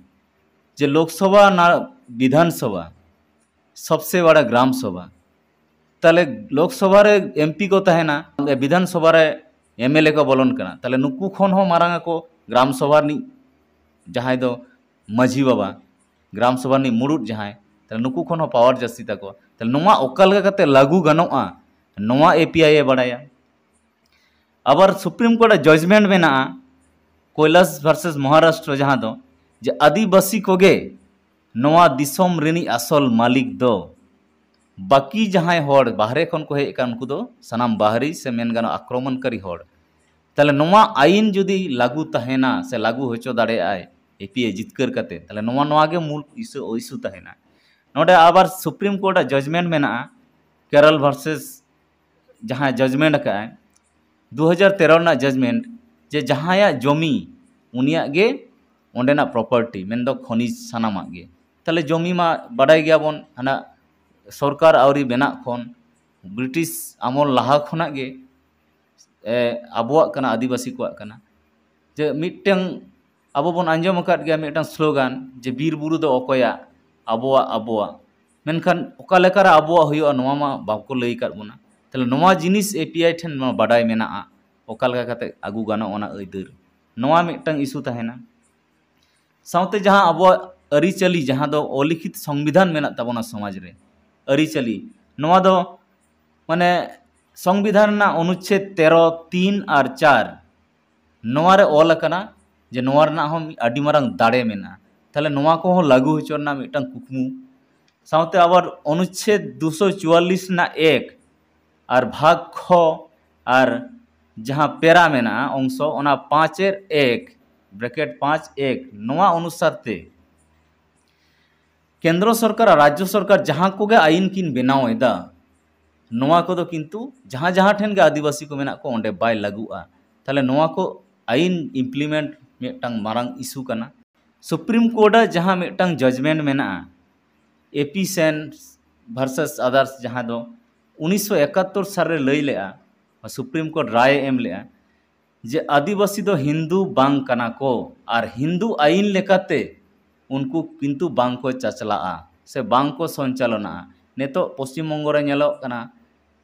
ᱡᱮ ᱞᱳᱠᱥᱚᱵᱷᱟ ᱟᱨ ᱵᱤᱫᱷᱟᱱ ᱥᱚᱵᱷᱟ ᱥᱚᱵᱥᱮ ᱵᱟᱲᱟ ᱜᱨᱟᱢ ᱥᱚᱵᱷᱟ᱾ ᱛᱟᱦᱞᱮ ᱞᱳᱠᱥᱚᱵᱷᱟ ᱨᱮ ᱮᱢᱯᱤ ᱠᱚ ᱛᱟᱦᱮᱱᱟ, ᱵᱤᱫᱷᱟᱱ ᱥᱚᱵᱷᱟ ᱨᱮ ᱮᱢᱮᱞᱮ ᱠᱚ ᱵᱚᱞᱚᱱ ᱠᱟᱱᱟ, ᱛᱟᱦᱞᱮ ᱱᱩᱠᱩ ᱠᱷᱚᱱ ᱦᱚᱸ ᱢᱟᱨᱟᱝ ᱟᱠᱚ ᱜᱨᱟᱢ ᱥᱚᱵᱷᱟ ᱨᱤᱱᱤᱡ ᱡᱟᱦᱟᱸᱭ ᱫᱚ ᱢᱟᱹᱡᱷᱤ ᱵᱟᱵᱟ, ᱜᱨᱟᱢ ᱥᱚᱵᱷᱟ ᱨᱤᱱᱤᱡ ᱢᱩᱲᱩᱫ ᱡᱟᱦᱟᱸᱭ, ᱛᱟᱦᱞᱮ ᱱᱩᱠᱩ ᱠᱷᱚᱱ ᱦᱚᱸ ᱯᱟᱣᱟᱨ ᱡᱟᱹᱥᱛᱤ ᱛᱟᱠᱚ᱾ ᱛᱟᱦᱞᱮ ᱱᱚᱣᱟ ᱚᱠᱟ ᱞᱮᱠᱟ ᱠᱟᱛᱮ ᱞᱟᱹᱜᱩ ᱜᱟᱱᱚᱜᱼᱟ, ᱱᱚᱣᱟ ᱮᱯᱤᱟᱭ ᱮ ᱵᱟᱲᱟᱭᱟ᱾ ᱟᱵᱟᱨ ᱥᱩᱯᱨᱤᱢ ᱠᱳᱨᱴ ᱟᱜ ᱡᱟᱡᱽᱢᱮᱱᱴ ᱢᱮᱱᱟᱜᱼᱟ, ᱠᱳᱭᱞᱟᱥ ᱵᱷᱟᱨᱥᱮᱥ ᱢᱚᱦᱟᱨᱟᱥᱴᱨᱚ, ᱡᱟᱦᱟᱸ ᱫᱚ ᱡᱮ ᱟᱹᱫᱤᱵᱟᱹᱥᱤ ᱠᱚᱜᱮ ᱱᱚᱣᱟ ᱫᱤᱥᱚᱢ ᱨᱤᱱᱤᱡ ᱟᱥᱚᱞ ᱢᱟᱹᱞᱤᱠ ᱫᱚ, ᱵᱟᱹᱠᱤ ᱡᱟᱦᱟᱸᱭ ᱦᱚᱲ ᱵᱟᱦᱨᱮ ᱠᱷᱚᱱ ᱠᱚ ᱦᱮᱡ ᱟᱠᱟᱱ ᱩᱱᱠᱩ ᱫᱚ ᱥᱟᱱᱟᱢ ᱵᱟᱦᱨᱤ ᱥᱮ ᱢᱮᱱ ᱜᱟᱱᱚᱜᱼᱟ ᱟᱠᱨᱚᱢᱚᱱᱠᱟᱨᱤ ᱦᱚᱲ᱾ ᱛᱟᱦᱞᱮ ᱱᱚᱣᱟ ᱟᱭᱤᱱ ᱡᱩᱫᱤ ᱞᱟᱹᱜᱩ ᱛᱟᱦᱮᱱᱟ ᱥᱮ ᱞᱟᱹᱜᱩ ᱦᱚᱪᱚ ᱫᱟᱲᱮᱭᱟᱜᱼᱟᱭ ᱮᱯᱤᱟᱭ ᱡᱤᱛᱠᱟᱹᱨ ᱠᱟᱛᱮ, ᱛᱟᱦᱞᱮ ᱱᱚᱣᱟ, ᱱᱚᱣᱟ ᱜᱮ ᱢᱩᱞ ᱤᱥᱩ, ᱤᱥᱩ ᱛᱟᱦᱮᱱᱟ᱾ ᱱᱚᱰᱮ ᱟᱵᱟᱨ ᱥᱩᱯᱨᱤᱢ ᱠᱳᱨᱴ ᱟᱜ ᱡᱟᱡᱽᱢᱮᱱᱴ ᱢᱮᱱᱟᱜᱼᱟ, ᱠᱮᱨᱚᱞ ᱵᱷᱟᱨᱥᱮᱥ ᱡᱟᱦᱟᱸᱭ ᱡᱟᱡᱽᱢᱮᱱᱴ ᱟᱠᱟᱫᱼᱟᱭ ᱫᱩ ᱦᱟᱡᱟᱨ ᱛᱮᱨᱚ ᱨᱮᱱᱟᱜ ᱡᱟᱡᱽᱢᱮᱱᱴ, ᱡᱮ ᱡᱟᱦᱟᱸᱭᱟᱜ ᱡᱚᱢᱤ ᱩᱱᱤᱭᱟᱜ ᱜᱮ ᱚᱸᱰᱮᱱᱟᱜ ᱯᱨᱚᱯᱟᱨᱴᱤ, ᱢᱮᱱᱫᱚ ᱠᱷᱚᱱᱤᱡᱽ ᱥᱟᱱᱟᱢᱟᱜ ᱜᱮ᱾ ᱛᱟᱦᱞᱮ ᱡᱚᱢᱤ ᱢᱟ ᱵᱟᱰᱟᱭ ᱜᱮᱭᱟᱵᱚᱱ, ᱦᱟᱱᱟ ᱥᱚᱨᱠᱟᱨ ᱟᱹᱣᱨᱤ ᱵᱮᱱᱟᱜ ᱠᱷᱚᱱ, ᱵᱨᱤᱴᱤᱥ ᱟᱢᱚᱞ ᱞᱟᱦᱟ ᱠᱷᱚᱱᱟᱜ ᱜᱮ ᱮ, ᱟᱵᱚᱣᱟᱜ ᱠᱟᱱᱟ, ᱟᱹᱫᱤᱵᱟᱹᱥᱤ ᱠᱚᱣᱟᱜ ᱠᱟᱱᱟ᱾ ᱡᱮ ᱢᱤᱫᱴᱟᱝ ᱟᱵᱚ ᱵᱚᱱ ᱟᱸᱡᱚᱢ ᱟᱠᱟᱫ ᱜᱮᱭᱟ ᱢᱤᱫᱴᱟᱝ ᱥᱞᱳᱜᱟᱱ, ᱡᱮ ᱵᱤᱨ ᱵᱩᱨᱩ ᱫᱚ ᱚᱠᱚᱭᱟᱜ, ᱟᱵᱚᱣᱟᱜ, ᱟᱵᱚᱣᱟᱜ᱾ ᱢᱮᱱᱠᱷᱟᱱ ᱚᱠᱟ ᱞᱮᱠᱟᱨᱮ ᱟᱵᱚᱣᱟᱜ ᱦᱩᱭᱩᱜᱼᱟ, ᱱᱚᱣᱟ ᱢᱟ ᱵᱟᱠᱚ ᱞᱟᱹᱭ ᱟᱠᱟᱫ ᱵᱚᱱᱟ᱾ ᱛᱟᱦᱞᱮ ᱱᱚᱣᱟ ᱡᱤᱱᱤᱥ ᱮᱯᱤᱟᱭ ᱴᱷᱮᱱ ᱱᱚᱣᱟ ᱵᱟᱰᱟᱭ ᱢᱮᱱᱟᱜᱼᱟ, ᱚᱠᱟ ᱞᱮᱠᱟ ᱠᱟᱛᱮ ᱟᱹᱜᱩ ᱜᱟᱱᱚᱜᱼᱟ ᱚᱱᱟ ᱟᱹᱭᱫᱟᱹᱨ, ᱱᱚᱣᱟ ᱢᱤᱫᱴᱟᱝ ᱤᱥᱩ ᱛᱟᱦᱮᱱᱟ᱾ ᱥᱟᱶᱛᱮ ᱡᱟᱦᱟᱸ ᱟᱵᱚᱣᱟᱜ ᱟᱹᱨᱤᱪᱟᱹᱞᱤ, ᱡᱟᱦᱟᱸ ᱫᱚ ᱚᱞᱤᱠᱷᱤᱛ ᱥᱚᱝᱵᱤᱫᱷᱟᱱ ᱢᱮᱱᱟᱜ ᱛᱟᱵᱚᱱᱟ ᱥᱚᱢᱟᱡᱽ ᱨᱮ, ᱟᱹᱨᱤᱪᱟᱹᱞᱤ, ᱱᱚᱣᱟ ᱫᱚ ᱢᱟᱱᱮ ᱥᱚᱝᱵᱤᱫᱷᱟᱱ ᱨᱮᱱᱟᱜ ᱚᱱᱩᱪᱪᱷᱮᱫ ᱛᱮᱨᱚ ᱛᱤᱱ ᱟᱨ ᱪᱟᱨ, ᱱᱚᱣᱟ ᱨᱮ ᱚᱞ ᱟᱠᱟᱱᱟ ᱡᱮ ᱱᱚᱣᱟ ᱨᱮᱱᱟᱜ ᱦᱚᱸ ᱢᱤᱫ ᱟᱹᱰᱤ ᱢᱟᱨᱟᱝ ᱫᱟᱲᱮ ᱢᱮᱱᱟᱜᱼᱟ᱾ ᱛᱟᱦᱞᱮ ᱱᱚᱣᱟ ᱠᱚᱦᱚᱸ ᱞᱟᱹᱜᱩ ᱦᱚᱪᱚ ᱨᱮᱱᱟᱜ ᱢᱤᱫᱴᱟᱝ ᱠᱩᱠᱢᱩ᱾ ᱥᱟᱶᱛᱮ ᱟᱵᱟᱨ ᱚᱱᱩᱪᱪᱷᱮᱫ ᱫᱩᱥᱚ ᱪᱩᱣᱟᱞᱞᱤᱥ ᱨᱮᱱᱟᱜ ᱮᱠ ᱟᱨ ᱵᱷᱟᱜᱽ ᱠᱷᱚ ᱟᱨ ᱡᱟᱦᱟᱸ ᱯᱮᱨᱟ ᱢᱮᱱᱟᱜᱼᱟ ᱚᱝᱥᱚ, ᱚᱱᱟ ᱯᱟᱸᱪ ᱮᱨ ᱮᱠ, ᱵᱨᱮᱠᱮᱴ ᱯᱟᱸᱪ ᱮᱠ, ᱱᱚᱣᱟ ᱚᱱᱩᱥᱟᱨ ᱛᱮ ᱠᱮᱱᱫᱨᱚ ᱥᱚᱨᱠᱟᱨ ᱟᱨ ᱨᱟᱡᱽᱡᱚ ᱥᱚᱨᱠᱟᱨ ᱡᱟᱦᱟᱸ ᱠᱚᱜᱮ ᱟᱭᱤᱱ ᱠᱤᱱ ᱵᱮᱱᱟᱣ ᱮᱫᱟ, ᱱᱚᱣᱟ ᱠᱚᱫᱚ ᱠᱤᱱᱛᱩ ᱡᱟᱦᱟᱸ ᱡᱟᱦᱟᱸ ᱴᱷᱮᱱ ᱜᱮ ᱟᱹᱫᱤᱵᱟᱹᱥᱤ ᱠᱚ ᱢᱮᱱᱟᱜ ᱠᱚ, ᱚᱸᱰᱮ ᱵᱟᱭ ᱞᱟᱹᱜᱩᱜᱼᱟ᱾ ᱛᱟᱦᱞᱮ ᱱᱚᱣᱟ ᱠᱚ ᱟᱭᱤᱱ ᱤᱢᱯᱞᱤᱢᱮᱱᱴ ᱢᱤᱫᱴᱟᱝ ᱢᱟᱨᱟᱝ ᱤᱥᱩ ᱠᱟᱱᱟ᱾ ᱥᱩᱯᱨᱤᱢ ᱠᱳᱨᱴ ᱟᱜ ᱡᱟᱦᱟᱸ ᱢᱤᱫᱴᱟᱝ ᱡᱟᱡᱽᱢᱮᱱᱴ ᱢᱮᱱᱟᱜᱼᱟ, ᱮᱯᱤ ᱥᱮᱱ ᱵᱷᱟᱨᱥᱮᱥ ᱟᱫᱟᱨᱥ, ᱡᱟᱦᱟᱸ ᱫᱚ ᱩᱱᱤᱥᱥᱚ ᱮᱠᱟᱛᱛᱳᱨ ᱥᱟᱞ ᱨᱮ ᱞᱟᱹᱭ ᱞᱮᱜᱼᱟ, ᱥᱩᱯᱨᱤᱢ ᱠᱳᱨᱴ ᱨᱟᱭ ᱮ ᱮᱢ ᱞᱮᱜᱼᱟ ᱡᱮ ᱟᱹᱫᱤᱵᱟᱹᱥᱤ ᱫᱚ ᱦᱤᱱᱫᱩ ᱵᱟᱝ ᱠᱟᱱᱟ ᱠᱚ ᱟᱨ ᱦᱤᱱᱫᱩ ᱟᱹᱭᱤᱱ ᱞᱮᱠᱟᱛᱮ ᱩᱱᱠᱩ ᱠᱤᱱᱛᱩ ᱵᱟᱝ ᱠᱚ ᱪᱟᱪᱞᱟᱜᱼᱟ ᱥᱮ ᱵᱟᱝ ᱠᱚ ᱥᱚᱧᱪᱟᱞᱚᱱᱟᱜᱼᱟ᱾ ᱱᱤᱛᱚᱜ ᱯᱚᱥᱪᱤᱢ ᱵᱚᱝᱜᱚ ᱨᱮ ᱧᱮᱞᱚᱜ ᱠᱟᱱᱟ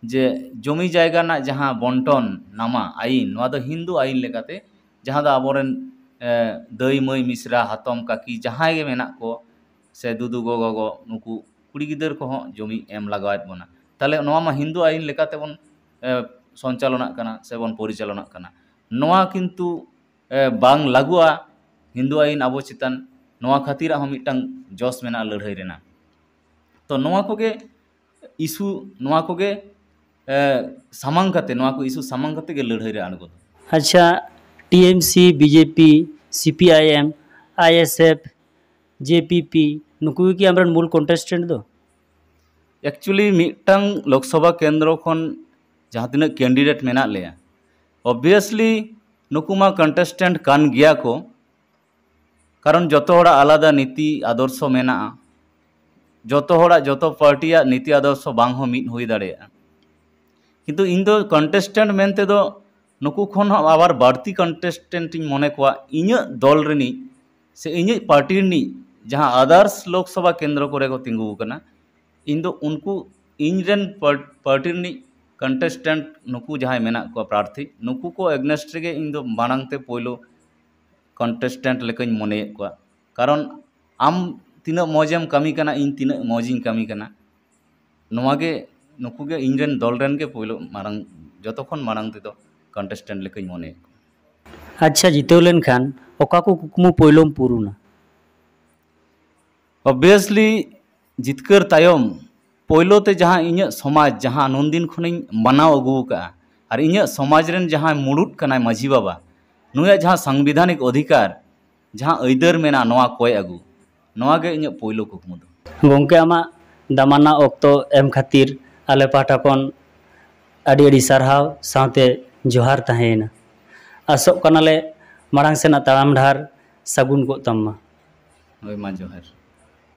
ᱡᱮ ᱡᱚᱢᱤ ᱡᱟᱭᱜᱟ ᱨᱮᱱᱟᱜ ᱡᱟᱦᱟᱸ ᱵᱚᱱᱴᱚᱱ ᱱᱟᱢᱟ ᱟᱹᱭᱤᱱ, ᱱᱚᱣᱟ ᱫᱚ ᱦᱤᱱᱫᱩ ᱟᱹᱭᱤᱱ ᱞᱮᱠᱟᱛᱮ, ᱡᱟᱦᱟᱸ ᱫᱚ ᱟᱵᱚᱨᱮᱱ, ᱮ, ᱫᱟᱹᱭ ᱢᱟᱹᱭ ᱢᱤᱥᱨᱟ ᱦᱟᱛᱚᱢ ᱠᱟᱹᱠᱤ ᱡᱟᱦᱟᱸᱭ ᱜᱮ ᱢᱮᱱᱟᱜ ᱠᱚ, ᱥᱮ ᱫᱩᱫᱩ ᱜᱚ ᱜᱚᱜᱚ, ᱱᱩᱠᱩ ᱠᱩᱲᱤ ᱜᱤᱫᱟᱹᱨ ᱠᱚᱦᱚᱸ ᱡᱚᱢᱤ ᱮᱢ ᱞᱟᱜᱟᱣᱮᱫ ᱵᱚᱱᱟ᱾ ᱛᱟᱦᱚᱞᱮ ᱱᱚᱣᱟ ᱢᱟ ᱦᱤᱱᱫᱩ ᱟᱹᱭᱤᱱ ᱞᱮᱠᱟᱛᱮ ᱵᱚᱱ, ᱮ, ᱥᱚᱧᱪᱟᱞᱚᱱᱟᱜ ᱠᱟᱱᱟ ᱥᱮ ᱵᱚᱱ ᱯᱚᱨᱤᱪᱟᱞᱚᱱᱟᱜ ᱠᱟᱱᱟ᱾ ᱱᱚᱣᱟ ᱠᱤᱱᱛᱩ, ᱮ, ᱵᱟᱝ ᱞᱟᱹᱜᱩᱜᱼᱟ ᱦᱤᱱᱫᱩ ᱟᱹᱭᱤᱱ ᱟᱵᱚ ᱪᱮᱛᱟᱱ᱾ ᱱᱚᱣᱟ ᱠᱷᱟᱹᱛᱤᱨᱟᱜ ᱦᱚᱸ ᱢᱤᱫᱴᱟᱝ ᱡᱚᱥ ᱢᱮᱱᱟᱜᱼᱟ ᱞᱟᱹᱲᱦᱟᱹᱭ ᱨᱮᱱᱟᱜ᱾ ᱛᱚ ᱱᱚᱣᱟ ᱠᱚᱜᱮ ᱤᱥᱩ, ᱱᱚᱣᱟ ᱠᱚᱜᱮ, ᱮ, ᱥᱟᱢᱟᱝ ᱠᱟᱛᱮ, ᱱᱚᱣᱟ ᱠᱚ ᱤᱥᱩ ᱥᱟᱢᱟᱝ ᱠᱟᱛᱮ ᱜᱮ ᱞᱟᱹᱲᱦᱟᱹᱭ ᱨᱮ ᱟᱬᱜᱚ ᱫᱚ᱾ ᱟᱪᱪᱷᱟ, T M C, B J P, C P I M, I S F, ᱡᱮ ᱯᱤ ᱯᱤ, ᱱᱩᱠᱩ ᱜᱮ ᱠᱤ ᱟᱢᱨᱮᱱ ᱢᱩᱞ ᱠᱚᱱᱴᱮᱥᱴᱮᱱᱴ ᱫᱚ? ᱮᱠᱪᱩᱭᱮᱞᱤ ᱢᱤᱫᱴᱟᱝ ᱞᱳᱠᱥᱚᱵᱷᱟ ᱠᱮᱱᱫᱨᱚ ᱠᱷᱚᱱ ᱡᱟᱦᱟᱸ ᱛᱤᱱᱟᱹᱜ ᱠᱮᱱᱰᱤᱰᱮᱴ ᱢᱮᱱᱟᱜ ᱞᱮᱭᱟ, ᱚᱵᱵᱷᱤᱭᱟᱥᱞᱤ ᱱᱩᱠᱩ ᱢᱟ ᱠᱚᱱᱴᱮᱥᱴᱮᱱᱴ ᱠᱟᱱ ᱜᱮᱭᱟ ᱠᱚ, ᱠᱟᱨᱚᱱ ᱡᱚᱛᱚ ᱦᱚᱲᱟᱜ ᱟᱞᱟᱫᱟ ᱱᱤᱛᱤ ᱟᱫᱚᱨᱥᱚ ᱢᱮᱱᱟᱜᱼᱟ᱾ ᱡᱚᱛᱚ ᱦᱚᱲᱟᱜ, ᱡᱚᱛᱚ ᱯᱟᱨᱴᱤᱭᱟᱜ ᱱᱤᱛᱤ ᱟᱫᱚᱨᱥᱚ ᱵᱟᱝ ᱦᱚᱸ ᱢᱤᱫ ᱦᱩᱭ ᱫᱟᱲᱮᱭᱟᱜᱼᱟ᱾ ᱠᱤᱱᱛᱩ ᱤᱧ ᱫᱚ ᱠᱚᱱᱴᱮᱥᱴᱮᱱᱴ ᱢᱮᱱᱛᱮ ᱫᱚ ᱱᱩᱠᱩ ᱠᱷᱚᱱ ᱦᱚᱸ ᱟᱵᱟᱨ ᱵᱟᱹᱲᱛᱤ ᱠᱚᱱᱴᱮᱥᱴᱮᱱᱴ ᱤᱧ ᱢᱚᱱᱮ ᱠᱚᱣᱟ ᱤᱧᱟᱹᱜ ᱫᱚᱞ ᱨᱤᱱᱤᱡ ᱥᱮ ᱤᱧᱟᱹᱜ ᱯᱟᱨᱴᱤ ᱨᱤᱱᱤᱡ ᱡᱟᱦᱟᱸ ᱟᱫᱟᱨᱥ ᱞᱳᱠᱥᱚᱵᱷᱟ ᱠᱮᱱᱫᱨᱚ ᱠᱚᱨᱮ ᱠᱚ ᱛᱤᱸᱜᱩ ᱟᱠᱟᱱᱟ᱾ ᱤᱧ ᱫᱚ ᱩᱱᱠᱩ ᱤᱧ ᱨᱮᱱ ᱯᱟᱨ-, ᱯᱟᱨᱴᱤ ᱨᱤᱱᱤᱡ ᱠᱚᱱᱴᱮᱥᱴᱮᱱᱴ ᱱᱩᱠᱩ ᱡᱟᱦᱟᱸᱭ ᱢᱮᱱᱟᱜ ᱠᱚᱣᱟ ᱯᱨᱟᱨᱛᱷᱤ, ᱱᱩᱠᱩ ᱠᱚ ᱮᱜᱱᱮᱥᱴ ᱨᱮᱜᱮ ᱤᱧ ᱫᱚ ᱢᱟᱲᱟᱝ ᱛᱮ ᱯᱳᱭᱞᱳ ᱠᱚᱱᱴᱮᱥᱴᱮᱱᱴ ᱞᱮᱠᱟᱧ ᱢᱚᱱᱮᱭᱮᱫ ᱠᱚᱣᱟ᱾ ᱠᱟᱨᱚᱱ ᱟᱢ ᱛᱤᱱᱟᱹᱜ ᱢᱚᱡᱮᱢ ᱠᱟᱹᱢᱤ ᱠᱟᱱᱟ, ᱤᱧ ᱛᱤᱱᱟᱹᱜ ᱢᱚᱡᱤᱧ ᱠᱟᱹᱢᱤ ᱠᱟᱱᱟ, ᱱᱚᱣᱟ ᱜᱮ, ᱱᱩᱠᱩ ᱜᱮ ᱤᱧ ᱨᱮᱱ ᱫᱚᱞ ᱨᱮᱱ ᱜᱮ ᱯᱳᱭᱞᱳ ᱢᱟᱲᱟᱝ, ᱡᱚᱛᱚ ᱠᱷᱚᱱ ᱢᱟᱲᱟᱝ ᱛᱮᱫᱚ ᱠᱚᱱᱴᱮᱥᱴᱮᱱᱴ ᱞᱮᱠᱟᱧ ᱢᱚᱱᱮᱭᱮᱫ ᱠᱚᱣᱟ᱾ ᱟᱪᱪᱷᱟ, ᱡᱤᱛᱟᱹᱣ ᱞᱮᱱᱠᱷᱟᱱ ᱚᱠᱟ ᱠᱚ ᱠᱩᱠᱢᱩ ᱯᱳᱭᱞᱳᱢ ᱯᱩᱨᱩᱱᱟ? ᱚᱵᱵᱷᱤᱭᱟᱥᱞᱤ ᱡᱤᱛᱠᱟᱹᱨ ᱛᱟᱭᱚᱢ ᱯᱳᱭᱞᱳ ᱛᱮ ᱡᱟᱦᱟᱸ ᱤᱧᱟᱹᱜ ᱥᱚᱢᱟᱡᱽ, ᱡᱟᱦᱟᱸ ᱱᱩᱱᱫᱤᱱ ᱠᱷᱚᱱᱤᱧ ᱢᱟᱱᱟᱣ ᱟᱹᱜᱩ ᱟᱠᱟᱫᱼᱟ, ᱟᱨ ᱤᱧᱟᱹᱜ ᱥᱚᱢᱟᱡᱽ ᱨᱮᱱ ᱡᱟᱦᱟᱸᱭ ᱢᱩᱲᱩᱫ ᱠᱟᱱᱟᱭ ᱢᱟᱹᱡᱷᱤ ᱵᱟᱵᱟ, ᱱᱩᱭᱟᱜ ᱡᱟᱦᱟᱸ ᱥᱟᱝᱵᱤᱫᱷᱟᱱᱤᱠ ᱚᱫᱷᱤᱠᱟᱨ, ᱡᱟᱦᱟᱸ ᱟᱹᱭᱫᱟᱹᱨ ᱢᱮᱱᱟᱜᱼᱟ, ᱱᱚᱣᱟ ᱠᱚᱭ ᱟᱹᱜᱩ, ᱱᱚᱣᱟ ᱜᱮ ᱤᱧᱟᱹᱜ ᱯᱳᱭᱞᱳ ᱠᱩᱠᱢᱩ ᱫᱚ᱾ ᱜᱚᱢᱠᱮ, ᱟᱢᱟᱜ ᱫᱟᱢᱟᱱᱟᱜ ᱚᱠᱛᱚ ᱮᱢ ᱠᱷᱟᱹᱛᱤᱨ ᱟᱞᱮ ᱯᱟᱦᱴᱟ ᱠᱷᱚᱱ ᱟᱹᱰᱤ ᱟᱹᱰᱤ ᱥᱟᱨᱦᱟᱣ ᱥᱟᱶᱛᱮ ᱡᱚᱦᱟᱨ ᱛᱟᱦᱮᱸᱭᱮᱱᱟ᱾ ᱟᱥᱚᱜ ᱠᱟᱱᱟᱞᱮ ᱢᱟᱲᱟᱝ ᱥᱮᱱᱟᱜ ᱛᱟᱲᱟᱢ ᱰᱟᱦᱟᱨ ᱥᱟᱹᱜᱩᱱ ᱠᱚᱜ ᱛᱟᱢ ᱢᱟ᱾ ᱦᱳᱭ, ᱢᱟ ᱡᱚᱦᱟᱨ᱾